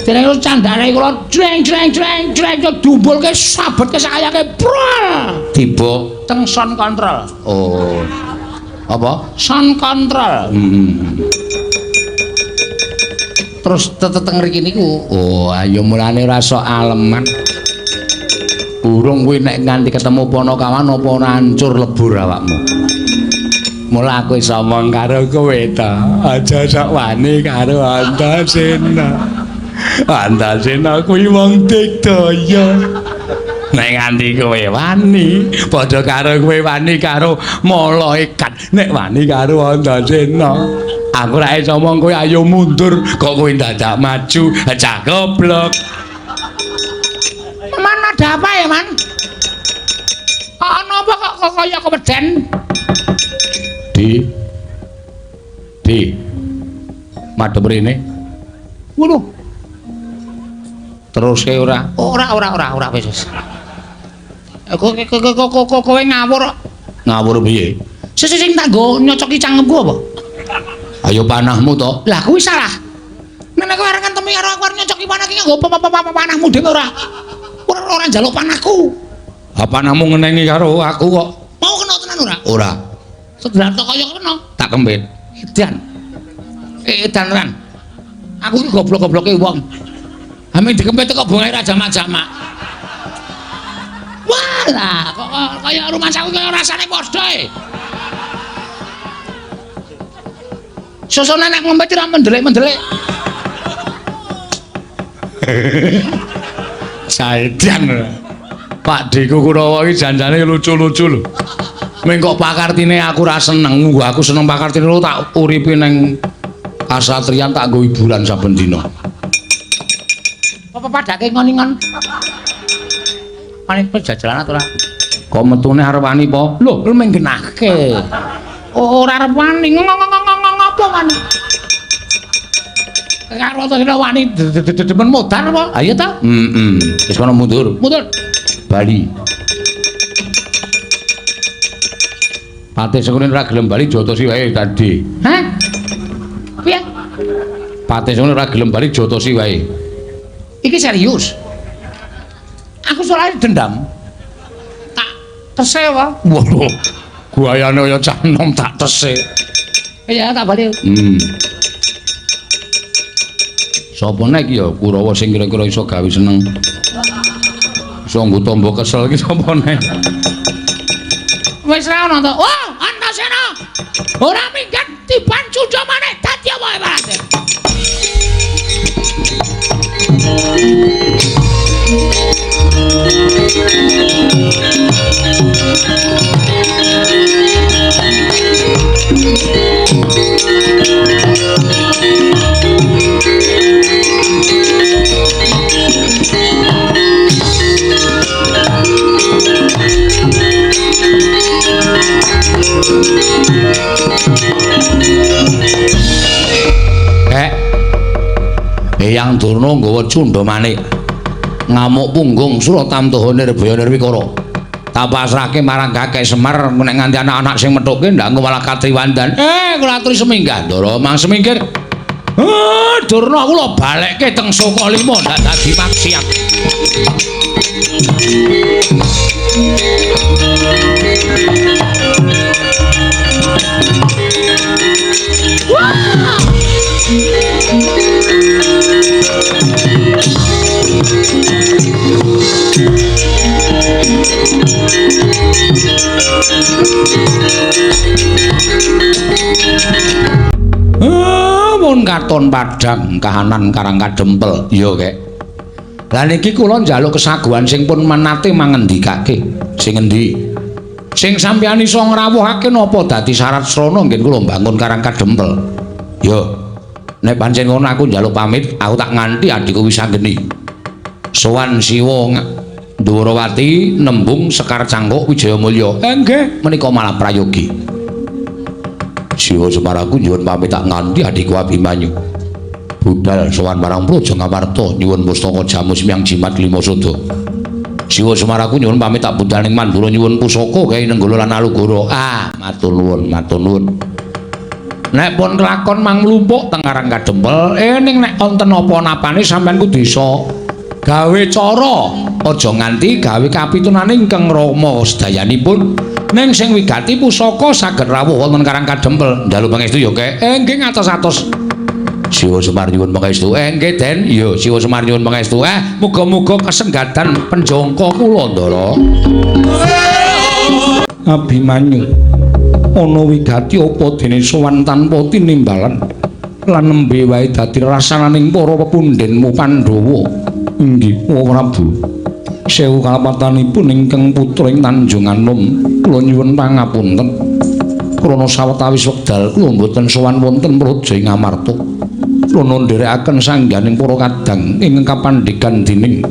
Dereng candane kula jreng jreng jreng jreng dumbulke sabetke sakayake brol. Tiba teng sound control. Oh. Apa? Sound control. Heeh. Terus teteng ngriki niku. Oh, ayo mulane ora sok aleman. Burung kuwi nek nganti ketemu Panakawan apa ora hancur lebur awakmu. Mula aku iso omong karo kowe ta. Aja sok wani karo Antasena. Antasena kuwi wong digdaya. Nek nganti kowe wani, padha karo kowe wani karo malaikat. Nek wani karo Antasena, aku ora iso omong kowe ayo mundur, kok kowe dadak maju, cah goblok. Man ada apa ya, Man? Ana apa kok kaya keweden? Di. Di. Madhep rene. Ngono. Teruske ora? Ora wis wis. Kowe ngawur. Ngawur piye? Sing tak nggo nyocoki cangkemku apa? Ayo panahmu to. Lah kuwi salah. Nek kowe arep ngentemi karo aku arep nyocoki panah iki nganggo panahmu dhewe ora. Ora njaluk panahku. Ha panahmu ngenengi karo aku kok. Mau kena tenan ora? Ora. Sedelan tok kaya kena. Tak kempit. Edan. Edan tenan. Aku iki goblok-gobloke wong. Ame dikempit kok bongae ra jamak-jamak. Walah, kok kaya rumangsaku kaya rasane padha e. Sosone nek ngempet ora mendelik-mendelik. Saedan. Pak Deku Kurawa iki janjane lucu-lucu lho. Ming kok pakartine aku ora seneng, aku seneng pakartine lho tak uripi nang kasatriyan tak nggo hiburan saben dina. Apa padake ngon-ngon? Wani pejajalan ora? Kok metune arep wani po? Lho, lho menggenahke. Ora arep wani ngopo wani? Karo to wani demen modar apa? Ayo ta? Heeh. Wis kono mundur. Mundur. Bali. Patih Sengkuni ora gelem bali jotosi wae tadi. Hah? Piye? Patih Sengkuni ora gelem bali jotosi wae. Iki serius. Aku soalnya dendam. Tak tese apa? Waduh. Guayane kaya cah nom tak tese. Iya, tak bali. Sapa nek ya Kurawa sing kira-kira iso gawe seneng. Iso nggo tombo kesel iki sapa nek? Wis ra ono to. Wah, Antasena. Ora minggat tiban cuca maneh dadi apa ibarate. Eyang Durna nggawa cundha manik ngamuk punggung Suratamtaha Nirbaya Nirwikara. Tak pasrahke marang Kakek Semar nek nganti anak-anak sing methuke ndak engko malah katriwandan. Kula aturi seminggah Ndara, mang semingkir. Durna kula balekke teng Sukalima ndak dadi maksiat. Wah! Mun katon padhang kahanan Karang Kadempel. Iya, Kek. Lah niki kula njaluk kesaguhan sing pun menate mangendikake. Sing endi? Sing sampeyan iso ngrawuhake napa dadi syarat srana ngen kula mbangun Karang Kadempel? Yo. Nek pancen ngono aku njaluk pamit, aku tak nganti adhiku Wisanggeni. Sowan Siwa Ndhuwarawati nembung Sekar Cangkuk Wijayamulya. Nggih, menika malah prayogi. Siwa Semar aku nyuwun pamit tak nganti adhiku Abimanyu. Budal sowan marang Praja Ngamarta nyuwun pustaka jamus miang jimat lima sada. Siwa Semar aku nyuwun pamit tak budal ning Mandura nyuwun pusaka gawe Nenggala lan Alugoro. Ah, matur nuwun, matur nuwun. Nek pun kelakon mang mlumpuk teng Karang Kadempel, ning nek wonten apa-napane sampean kudu iso gawe cara, aja nganti gawe kapitunane ingkang rama sedayanipun. Ning sing wigati pusaka saged rawuh wonten Karang Kadempel. Njaluk pangestu ya, Kek. Nggih ngatos-atos. Siwa Semar nyuwun pangestu. Nggih, Den. Iya, Siwa Semar nyuwun pangestu. Muga-muga kesenggatan penjangka kula, Ndara. Abimanyu, ana wigati apa dene sowan tanpa tinimbalan lan nembe wae dadi rasananing para pepundhenmu Pandhawa. Inggih, Prabu. Sewu kalepatanipun ingkang putra ing Tanjung Anom, kula nyuwun pangapunten. Krana sawetawis wekdal kula mboten sowan wonten praja ing Amarta. Krana nderekaken sangganing para kadang ingkang kapandhegan dening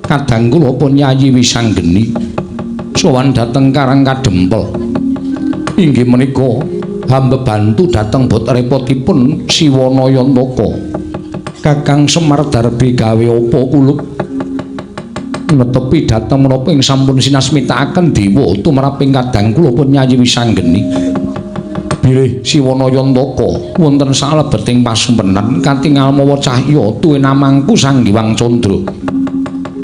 kadang kula pun Yayi Wisanggeni. Sowan dhateng Karang Kadempel. Inggih menika hamba bantu dhateng bot repotipun Siwa Nayantaka. Kakang Semar Darbi gawe apa kulup netepi dhateng menapa ing sampun sinasmitakaken dewa tumraping kadang kula pun Yayi Wisanggeni. Bilih Siwa Nayantaka wonten salebeting pasumpenan katingal mawa cahya tuwinamangku Sang Hyang Candra.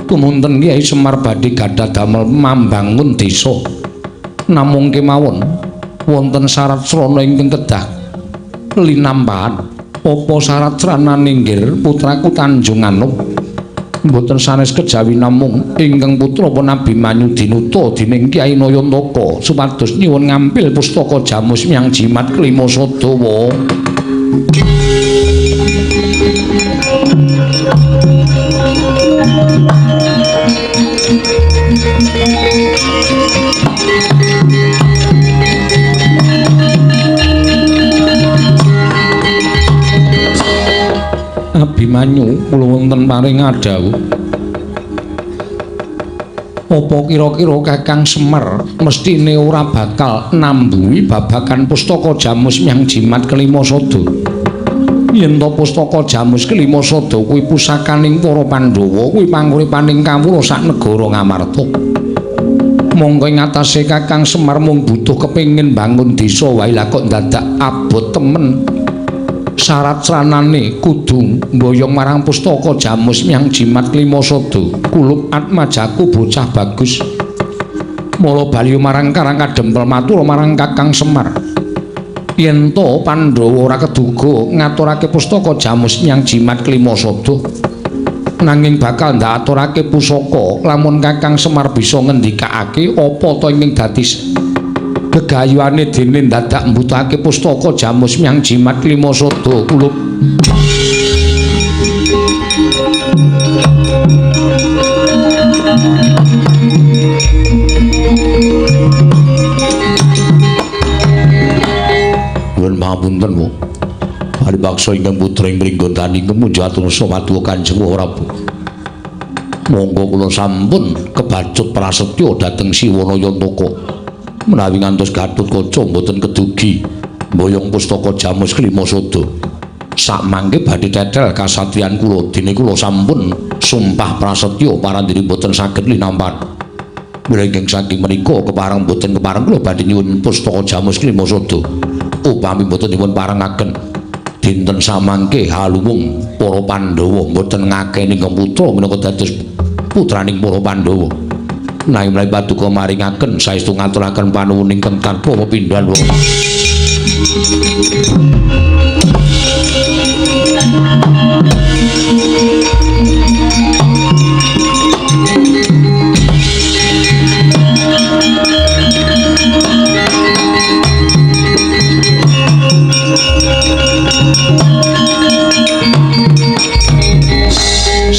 Tumunten Kyai Semar badhe gadah damel mambangun desa. Namung kemawon wonten syarat srana ingkang kedah linampahan. Apa syarat sranane nggir putraku Tanjung Anom? Mboten sanes kejawi namung ingkang putra pun Abimanyu dinuta dening Kyai Nayantaka supados nyuwun ngampil pustaka jamus miang jimat kelima sadawa. Abimanyu kula wonten paring adhawuh. Apa kira-kira Kakang Semar mestine ora bakal nambuhi babagan pustaka jamus miang jimat kelima sada? Yen to pustaka jamus kelima sada kuwi pusakaning para Pandhawa, kuwi panguripaning kawula sak negara Ngamarta. Monggo ing atase Kakang Semar mung butuh kepengin bangun desa wae lah kok dadak abot temen. Syarat sranane kudu mboyong marang pustaka jamus miang jimat kelima sada. Kulup atmajaku bocah bagus. Mula bali marang Karang Kadempel matur marang Kakang Semar. Yen to Pandhawa ora keduga ngaturake pustaka jamus miang jimat kelima sada, nanging bakal ndaturake pusaka lamun Kakang Semar bisa ngendikake apa to ingkang dadi gegayuhane dene dadak mbutuhake pustaka jamus miang jimat kelima sada. Kulup. Nuwun pangapunten, Bu. Paribaksa ingkang putra ing Pringgondani kemunjatur paduka Kanjeng Prabu. Monggo kula sampun kebacut prasetya dhateng Siwana Yantaka. Menawi ngantos Gatotkaca mboten kedugi mboyong pustaka Jamus Klima Sada. Sakmangke badhe tetel kasatriyan kula dene kula sampun sumpah prasetya parandene mboten saged linampan. Mila ingkang saking menika kepareng mboten kepareng kula badhe nyuwun pustaka Jamus Klima Sada. Upami mboten dipun parengaken dinten samangke haluwung para Pandhawa mboten ngakeni ingkang putra minangka dados putraning para Pandhawa. Nanging menawi paduka maringaken saestu ngaturaken panuwun ingkang tanpa pepindhan.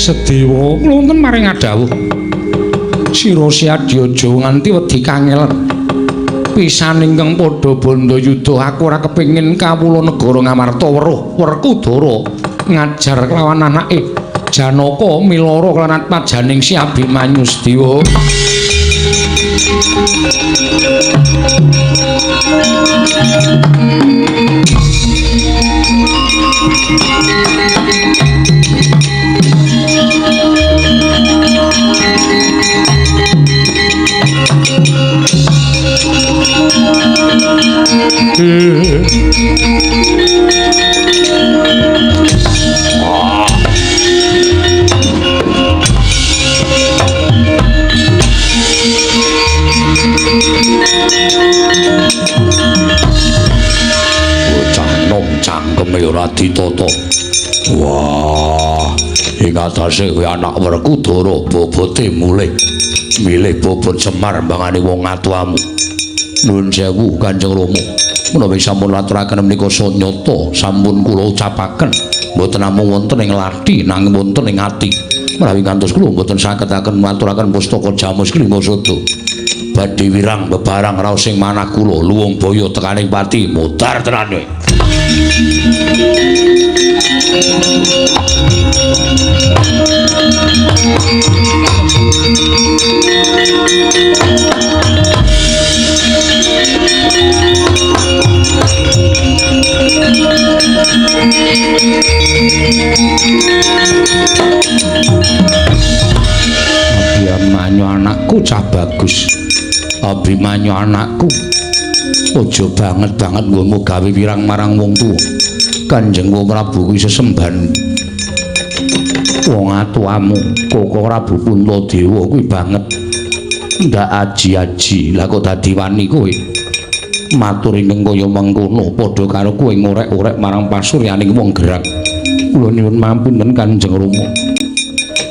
Sedewa kula wonten maring adhawuh. Sira Siadya aja nganti wedi kangelan. Pisan ingkang padha bandayuda aku ora kepengin kawula negara Ngamarta weruh Werkudara ngajar kelawan anake Janaka milara kelawan atmajaning Si Abimanyu Sedewa. Bocah nom cangkeme ora ditata. Wah, ing atase kuwi anak Werkudara bobote mulih. Milih bobot Semar mbangane wong atuamu. Nuwun sewu Kanjeng Rama. Menawi sampun aturaken menika sanyata sampun kula ucapaken mboten namung wonten ing lathi nanging wonten ing ati. Menawi ngantos kula mboten saged aken maturaken pustaka Jamus Klima Sada. Badhe wirang bebarang raos ing manah kula luwung baya tekaning pati mudhar tenane. Abimanyu anakku cah bagus. Abimanyu anakku aja banget-banget nggonmu gawe wirang marang wong tuwa. Kanjeng Prabu kuwi sesembahan wong atuamu, Koko Prabu Puntadewa kuwi banget ndak aji-aji. Lah kok dadi wani kowe matur ingkang kaya mengkono padha karo kowe ngorek-orek marang pasuryaning wong gerang. Kula nyuwun mampunten Kanjeng Rama.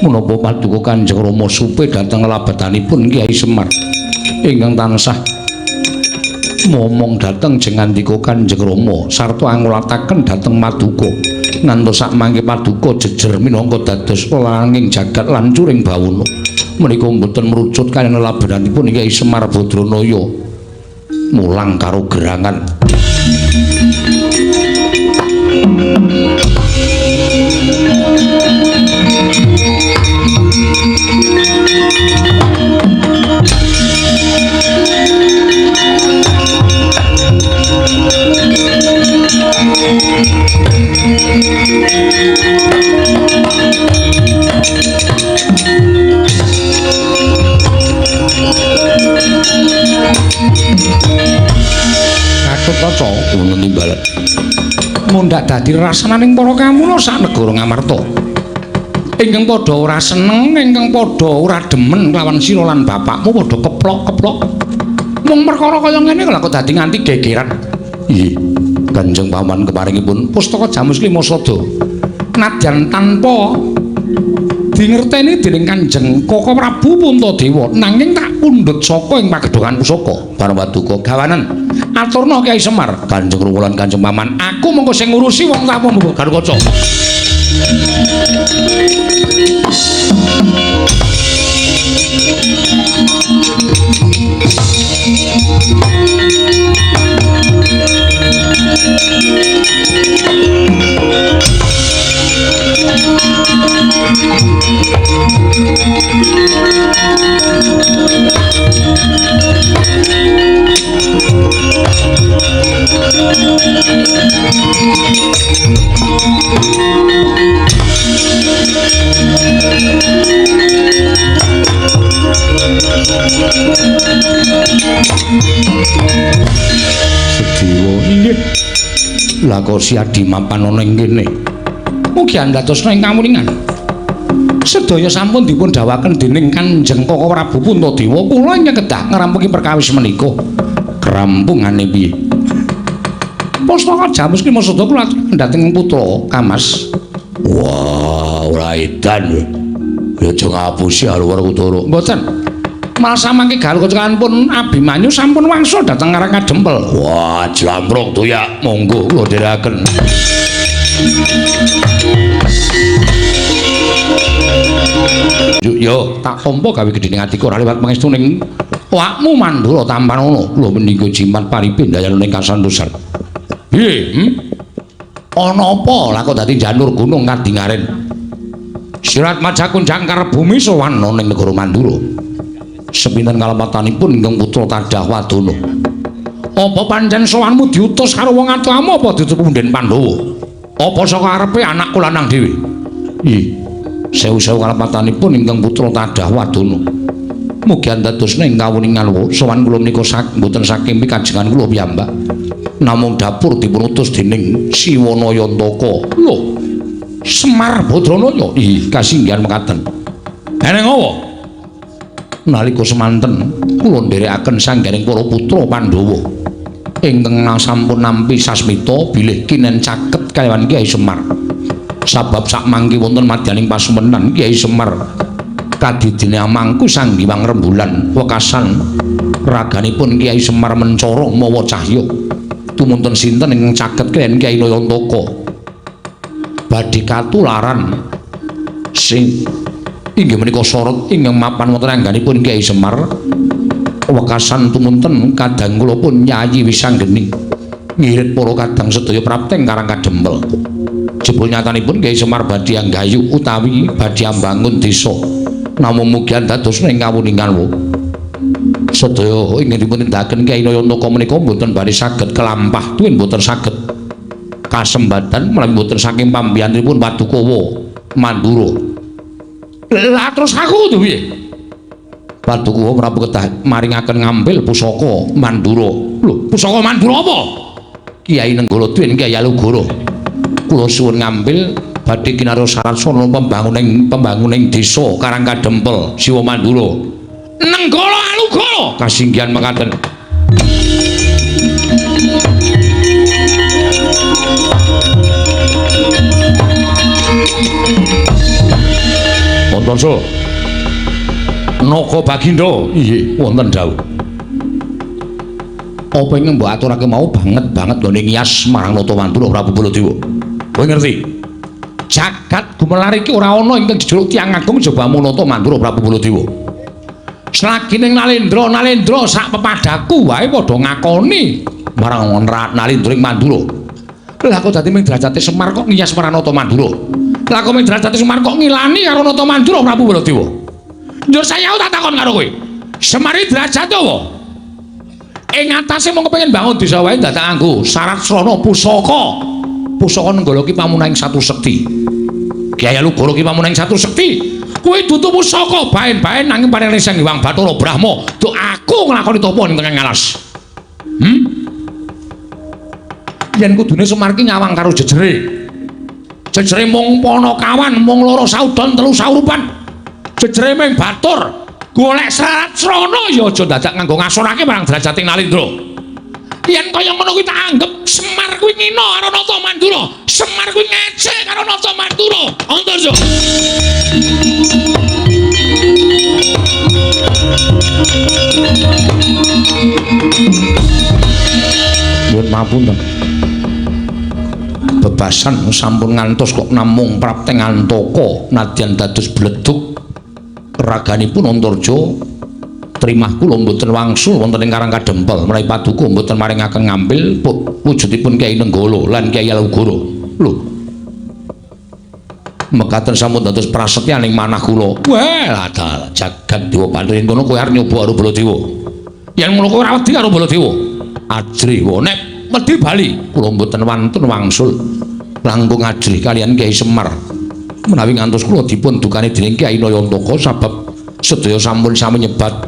Menapa paduka Kanjeng Rama supe dhateng labetanipun Kyai Semar ingkang tansah momong dhateng jengandika Kanjeng Rama sarta angulataken dhateng maduka ngantos sakmangke paduka jejer minangka dados langing jagat lan curing bawana. Menika mboten merucut kaliyan labetanipun Kyai Semar Badranaya mulang karo gerangan. Gatotkaca ngono timbalan. Mundhak dadi rasananing para kawula sak negara Ngamarta. Ingkang padha ora seneng, ingkang padha ora demen kelawan sira lan bapakmu padha keplok-keplok. Mung perkara kaya ngene lha kok dadi nganti gegeran. Nggih, Kanjeng Paman keparingipun pustaka Jamus Klima Sada. Nadyan tanpa dingerteni dening Kanjeng Koko Prabu Puntadewa, nanging tak pundhut saka ing pagedhongan pusaka. Para paduka gawanen aturna Kyai Semar. Kanjeng Rama lan Kanjeng Paman, aku mengko sing ngurusi wong tamu Gatotkaca. Sedewa inggih. Lah kok si Adi mapan ana ing kene. Mugi andhatosna ing kawuningan. Sedaya sampun dipun dawaken dening Kanjeng Koko Prabu Puntadewa, kula ingkang kedah ngrampungi perkawis menika. Krampungane piye? Pustaka Jamus ki maksud kula dhateng putra Kamas. Wah, ora edan. Ya aja ngapusi Haluwar Kutara. Mboten. Malah samangke galuh pun Abimanyu sampun wangsul dhateng Karang Kadempel. Wah, jlampruk toyak, monggo kula dherekaken. Yo, tak tampa gawe gedhening atiku ora liwat pangestu ning awakmu Mandura tampanono. Lho menika jimat paripe ndayane ning kasantosan. Piye? Ana apa lah kok dadi janur gunung kadingaren? Sirat Majakun jangkar bumi sowan ning negara Mandura. Sepinten kalepatanipun ingkang putra Tadah Wadana. Apa pancen sowanmu diutus karo wong atuamu apa diutus punden Pandhawa? Apa saka arepe anakku lanang dhewe? Ih. Sewu-sewu kalepatanipun ingkang putra Tadah Wadana. Mugi andadosna ing kawuningan sowan kula menika mboten saking pikajengan kula piyambak. Namung dapur dipun utus dening Siwana Yantaka. Lho, Semar Badranaya. Ih, kasinggihan mekaten. Eneng apa? Nalika semanten kula nderekaken sanggaring para putra Pandhawa ingkang sampun nampi sasmita bilih kinen caket kalawan Kyai Semar. Sabab sakmangke wonten madyaning pasumenan Kyai Semar kadidine amangku Sang Hyang Rembulan wekasan raganipun Kyai Semar mencorong mawa cahya. Tumunten sinten ingkang caket kaliyan Kyai Nayantaka badhe katularan sing inggih menika sorot ingkang mapan wonten angganipun Kyai Semar wekasan tumunten kadang kula pun Yayi Wisanggeni ngirit para kadang sedaya prapteng Karang Kadempel. Jebul nyatanipun Kyai Semar badhe anggayu utawi badhe ambangun desa. Namung mugi andadosna ing kawuningan wo. Sedaya ingkang dipun tindakaken Kyai Nayantaka menika mboten bari saged kelampah tuwin mboten saged kasembatan menawi mboten saking pambiyantunipun Padukawa Mandura. Lah terus aku kudu piye? Padukawa Prabu kedah maringaken ngambil pusaka Mandura. Lho, pusaka Mandura apa? Kyai Nenggala tuwin Kyai Alugoro. Kula suwun ngambil badhe kinarya syarat sarana pembanguning desa Karang Kadempel Siwa Mandura. Nenggala Alugoro kasinggihan mekaten. Antarja Naga Bagindo inggih wonten dawuh. Apa ingkang mbok aturake mau banget banget nggone ngiyas marang Nata Mandura Prabu Baladewa. Kowe ngerti? Jagat gumelar iki ora ana ingkang jejuluk tiyang agung jaba Nata Mandura Prabu Baladewa. Selagi ning Nalendra, Nalendra sak pepadaku wae padha ngakoni marang Nalendra ing Mandura. Lah kok dadi ming derajate Semar kok ngiyas marang Nata Mandura? Lah kok ming derajate Semar kok ngilani karo Nata Mandura Prabu Baladewa? Njur saya tak takon karo kowe. Semar iki derajate apa? Ing atase mung kepengin bangun desa wae dadak nganggo syarat srana pusaka. Pusaka Nenggala ki pamunahing satu sekti. Kyai Alugoro ki pamunahing satu sekti. Kuwi dudu pusaka baen-baen nanging paring Sang Hyang Bathara Brahma. Duk aku nglakoni tapa ning tengah ngalas. Yen kudune Semar ki nyawang karo jejere. Jejere mung Panakawan, mung loro saudon telu saurupan. Jejere ming batur. Golek syarat srana ya aja dadak nganggo ngasorake marang derajate Nalendra. Yen kaya ngono kuwi tak anggep Semar kuwi ngina karo Nata Mandura. Semar kuwi ngece karo Nata Mandura. Antarja. Nyuwun pamunten. Bebasan sampun ngantos kok namung prapteng Antaka nadyan dados bledug raganipun Antarja trimah kula mboten wangsul wonten ing Karang Kadempel menawi paduka mboten maringaken ngambil wujudipun Kyai Nenggala lan Kyai Alugoro. Lho, mekaten sampun dados prasetyaning manah kula. Wah, lah jagat dewa Bathara yen kono kowe arep nyoba karo Baladewa. Yen ngono kowe ora wedi karo Baladewa. Ajrih wae nek wedi bali kula mboten wantun wangsul langkung ajrih kaliyan Kyai Semar. Menawi ngantos kula dipun dukani dening Kyai Nayantaka sabab sedaya sampun sami nyebat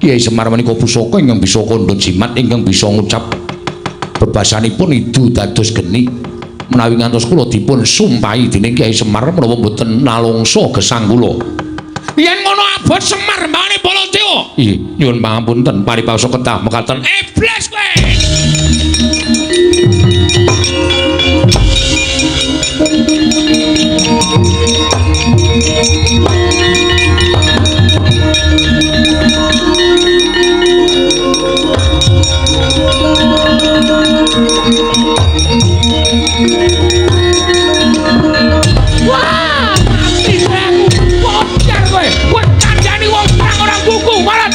Kyai Semar menika pusaka ingkang bisa kandha jimat ingkang bisa ngucap bebasanipun idu dados geni. Menawi ngantos kula dipun sumpahi dening Kyai Semar menawa mboten nalungsa gesang kula. Yen ngono abot Semar mbane Baladewa. Ih, nyuwun pangapunten paribasa ketah mekaten. Iblis kowe. Wah, mati aku. Bocor kowe. Kowe kandhani wong perang ora buku, marat.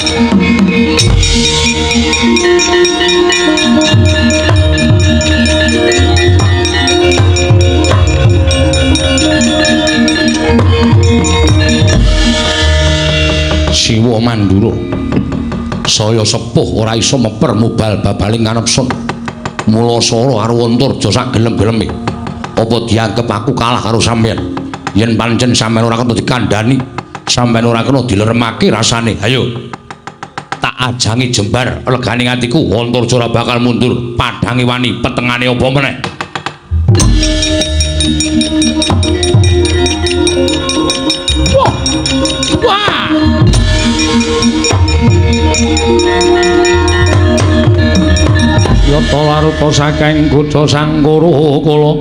Siwa Mandura saya sepuh ora iso meper mubal babaling kanepson. Mula sora karo Antarja sak gelem-geleme. Apa dianggep aku kalah karo sampeyan? Yen pancen sampeyan ora kena dikandhani, sampeyan ora kena dileremake rasane. Ayo. Tak ajangi jembar legane atiku, Antarja ora bakal mundur. Padhange wani, petengane apa meneh? Wah. Wah. Yata laruta saking kutha Sangkara kala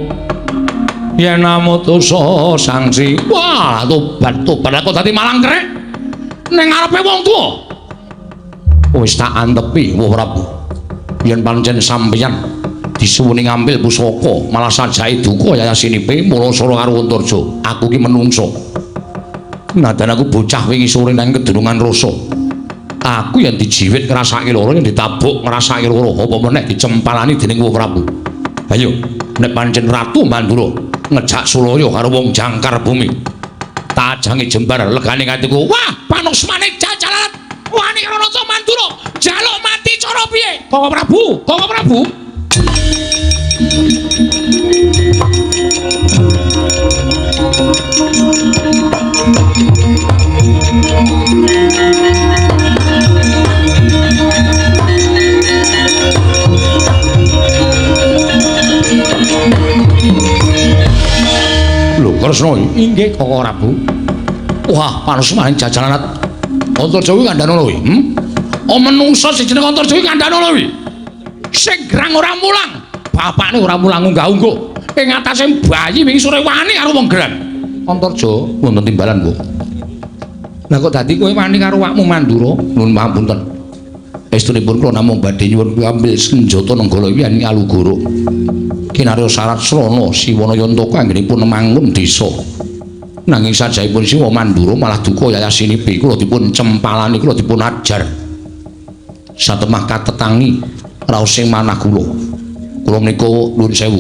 yen amutusa sangsi. Wah, tobat tobat aku dadi malang kerek ning ngarepe wong tuwa. Wis tak antepi Wah Prabu. Yen pancen sampeyan disuwuni ngambil pusaka malah sajake duka yayasinipe mula sora karo Antarja. Aku ki menungso. Nadan aku bocah wingi sore nang kedunungan rasa. Aku yang dijiwit ngrasake loro, yang ditabuk ngrasake loro, apa meneh dicempalani dening Wah Prabu. Ayo, nek pancen Ratu Mandura ngejak sulaya karo wong jangkar bumi. Tajange jembar legane atiku. Wah, panusmane jajalan wani karo Raja Mandura, njaluk mati cara piye? Koko Prabu, Koko Prabu. Lho, Kresna inggih Koko Prabu. Wah, panusmane jajalan Antarja kuwi kandhane lho kuwi. Oh, menungso sing jeneng Antarja kuwi kandhane lho kuwi. Sing gerang ora mulang, bapakne ora mulang unggah-ungguh. Ing atase bayi wingi sore wani karo wong gerang. Antarja wonten timbalan, Bu. Lah kok dadi kowe wani karo awakmu Mandura? Nuwun pangapunten. Estunipun kula namung badhe nyuwun ambil senjata Nenggala iki ing Alugoro. Kinarya syarat srana Siwana Yantaka anggenipun mangun desa. Nanging sajaipun Siwa Mandura malah duka yayasinipe kula dipun cempalani, kula dipun ajar. Satemah katetangi raosing manah kula. Kula menika nuwun sewu.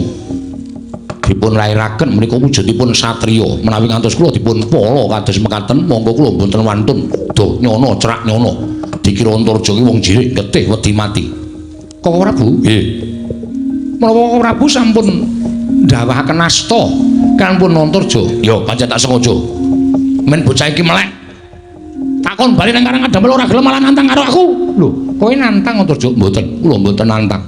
Dipun lairaken menika wujudipun satriya. Menawi ngantos kula dipun pala kados mekaten, monggo kula mboten wantun doh nyono cerak nyono. Dikira Antarja ki wong jirik getih wedi mati. Koko Prabu? Nggih. Menawa Koko Prabu sampun ndawahaken asta kanpun Antarja. Ya pancen tak sengaja. Men bocah iki melek. Takon bali nang Karang Kadempel ora gelem malah nantang karo aku. Lho, kowe nantang Antarja? Mboten, kula mboten nantang.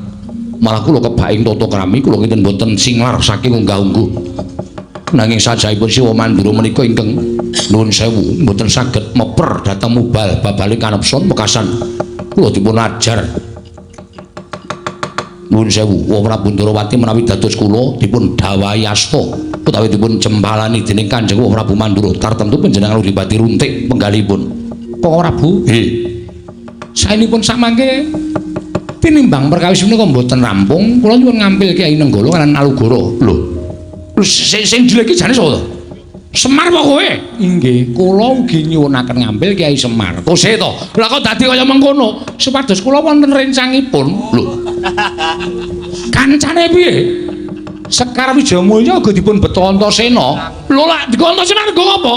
Malah kula kebaing tata krami kula kinten mboten singlar saking unggah-ungguh. Nanging sajaipun Siwa Mandura menika ingkang nuwun sewu mboten saged meper dhateng mubal babale kanepson wekasan kula dipun ajar. Nuwun sewu, Wah Prabu Ndrawati menawi dados kula dipun dhawahi asta utawi dipun cempalani dening Kanjeng Wah Prabu Mandura tartemtu panjenengan Uripati runtik penggalipun. Koko Prabu? Nggih. Saenipun samangke tinimbang perkawis menika mboten rampung, kula nyuwun ngampil Kyai Nenggala lan Alugoro. Lho. Lho sing dileki jane sapa to? Semar apa kowe? Inggih, kula ugi nyuwunaken ngampil Kyai Semar. Kose to? Lah kok dadi kaya mengkono? Supados kula wonten rencangipun. Lho. Kancane piye? Sekar Wijayamulya uga dipun beto Antasena. Lho lak digo Antasena nggo apa?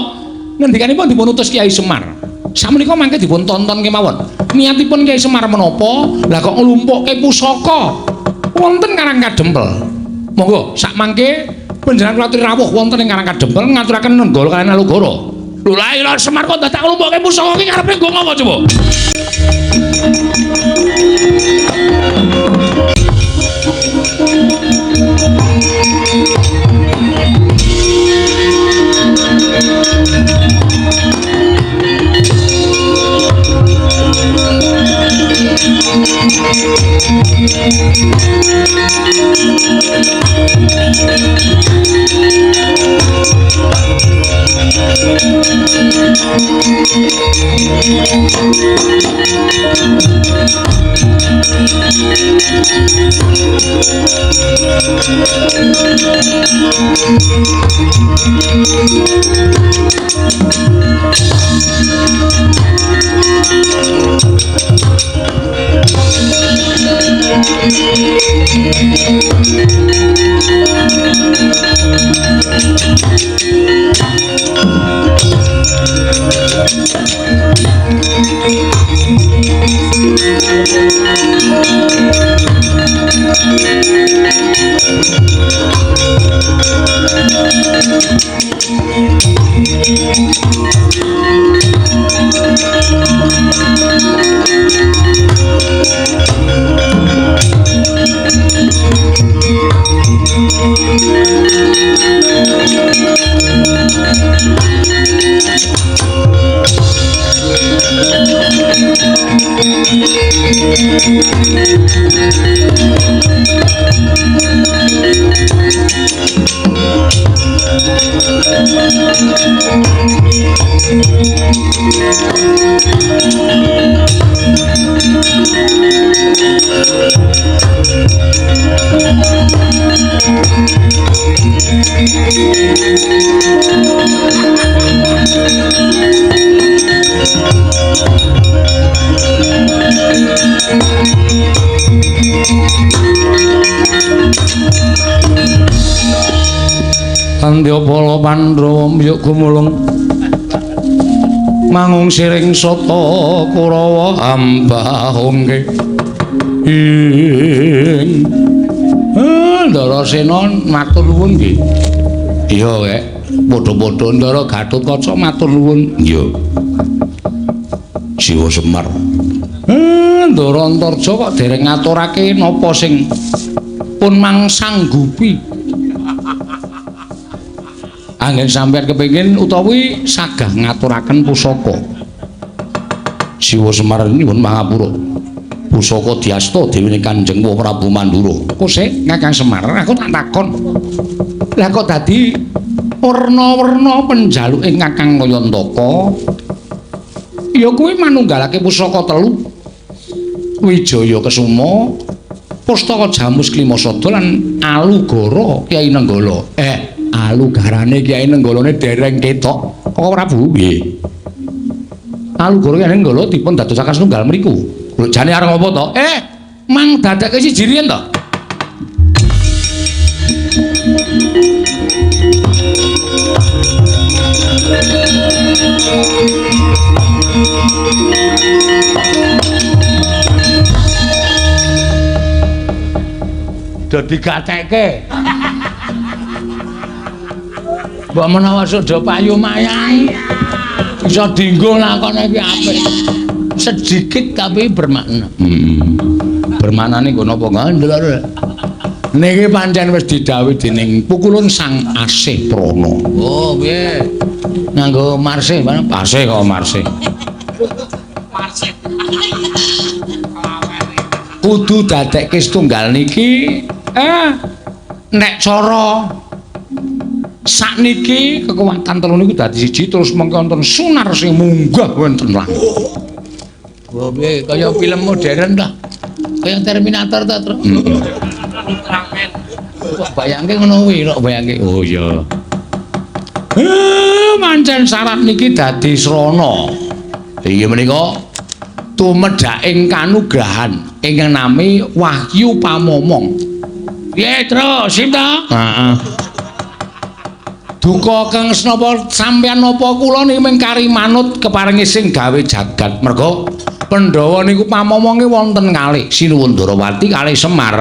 Ngendikanipun dipun utus Kyai Semar. Samenika mangke dipun tonton kemawon. Niatipun Kyai Semar menapa? Lah kok nglumpukke pusaka wonten Karang Kadempel. Monggo sak mangke panjenengan kula aturi rawuh wonten ing Karang Kadempel ngaturaken Nenggala kaliyan Alugoro. Lho lah Semar kok dadak nglumpukke pusaka iki karepe nggo ngapa coba? Tandya pala Pandhawa mbyuk gumulung mangung siring sata Kurawa ambahungke ing Ndarasena matur nuwun nggih. Iya kek padha-padha Ndara Gatotkaca matur nuwun. Iya. Siwa Semar. Ndara Antarja kok dereng ngaturake napa sing pun mangsanggupi. Anggen sampeyan kepengin utawi sagah ngaturaken pusaka. Siwa Semar nyuwun pangapura. Pusaka diasta dewane Kanjeng Prabu Mandura. Kosek Kakang Semar, aku tak takon. Lah kok dadi werna-werna penjaluke Kakang Kayantaka? Ya kuwi manunggalake pusaka telu. Wijaya Kesuma, Pustaka Jamus Klimasada lan Alugara Kyai Nenggala. Alugarane Kyai Nenggalane dereng ketok. Kok Prabu? Nggih. Alugara Kyai Nenggala dipun dadosaken setunggal mriku. Lho jane arep apa to? Mang dadekke siji riyen to. Do digateke. Mbok menawa suda payu mayang iso dienggo lakone iki apik. Sedikit tapi bermakna. Bermaknane nggo napa ngandel. Niki pancen wis didhawuhi dening Pukulun Sang Asih Prana. Oh, piye? Nganggo marsih, Pasih kok marsih. Marsih. Kudu dadekke setunggal niki nek cara sakniki kekuatan telu niku dadi siji terus mengko wonten sunar sing munggah wonten langit. Wah, piye kaya film modern ta? Kaya Terminator ta, Tru? Ultraman. Kok bayangke ngono kuwi, kok bayangke. Oh iya. Pancen syarat niki dadi srana. Inggih menika tumedhaking kanugrahan ingkang nami Wahyu Pamomong. Piye, Tru? Sip ta? Heeh. Duka kang senapa sampeyan napa kula niki mung kari manut keparengi sing gawe jagat. Merga Pandhawa niku pamomonge wonten kalih Sinuwun Ndarawati kalih Semar.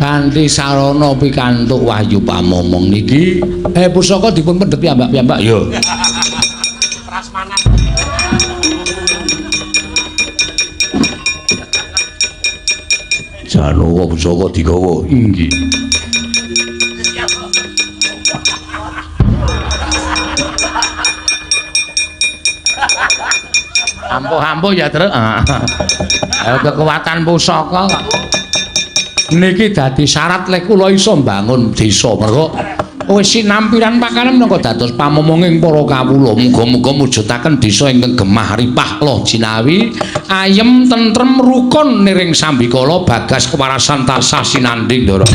Kanthi sarana pikantuk wahyu pamomong niki, pusaka dipun pendhet piyambak-piyambak. Yo. Prasmanan. Janaka pusaka digawa. Inggih. Ampuh-ampuh ya, Truk. Kekuatan pusaka kok. Niki dadi syarat lek kula iso mbangun desa. Mergo wis sinampiran pakanan menapa dados pamomonging para kawula. Muga-muga mujudaken desa ingkang gemah ripah loh jinawi, ayem tentrem rukun niring sambikala bagas kewarasan tansah sinandhing Ndara.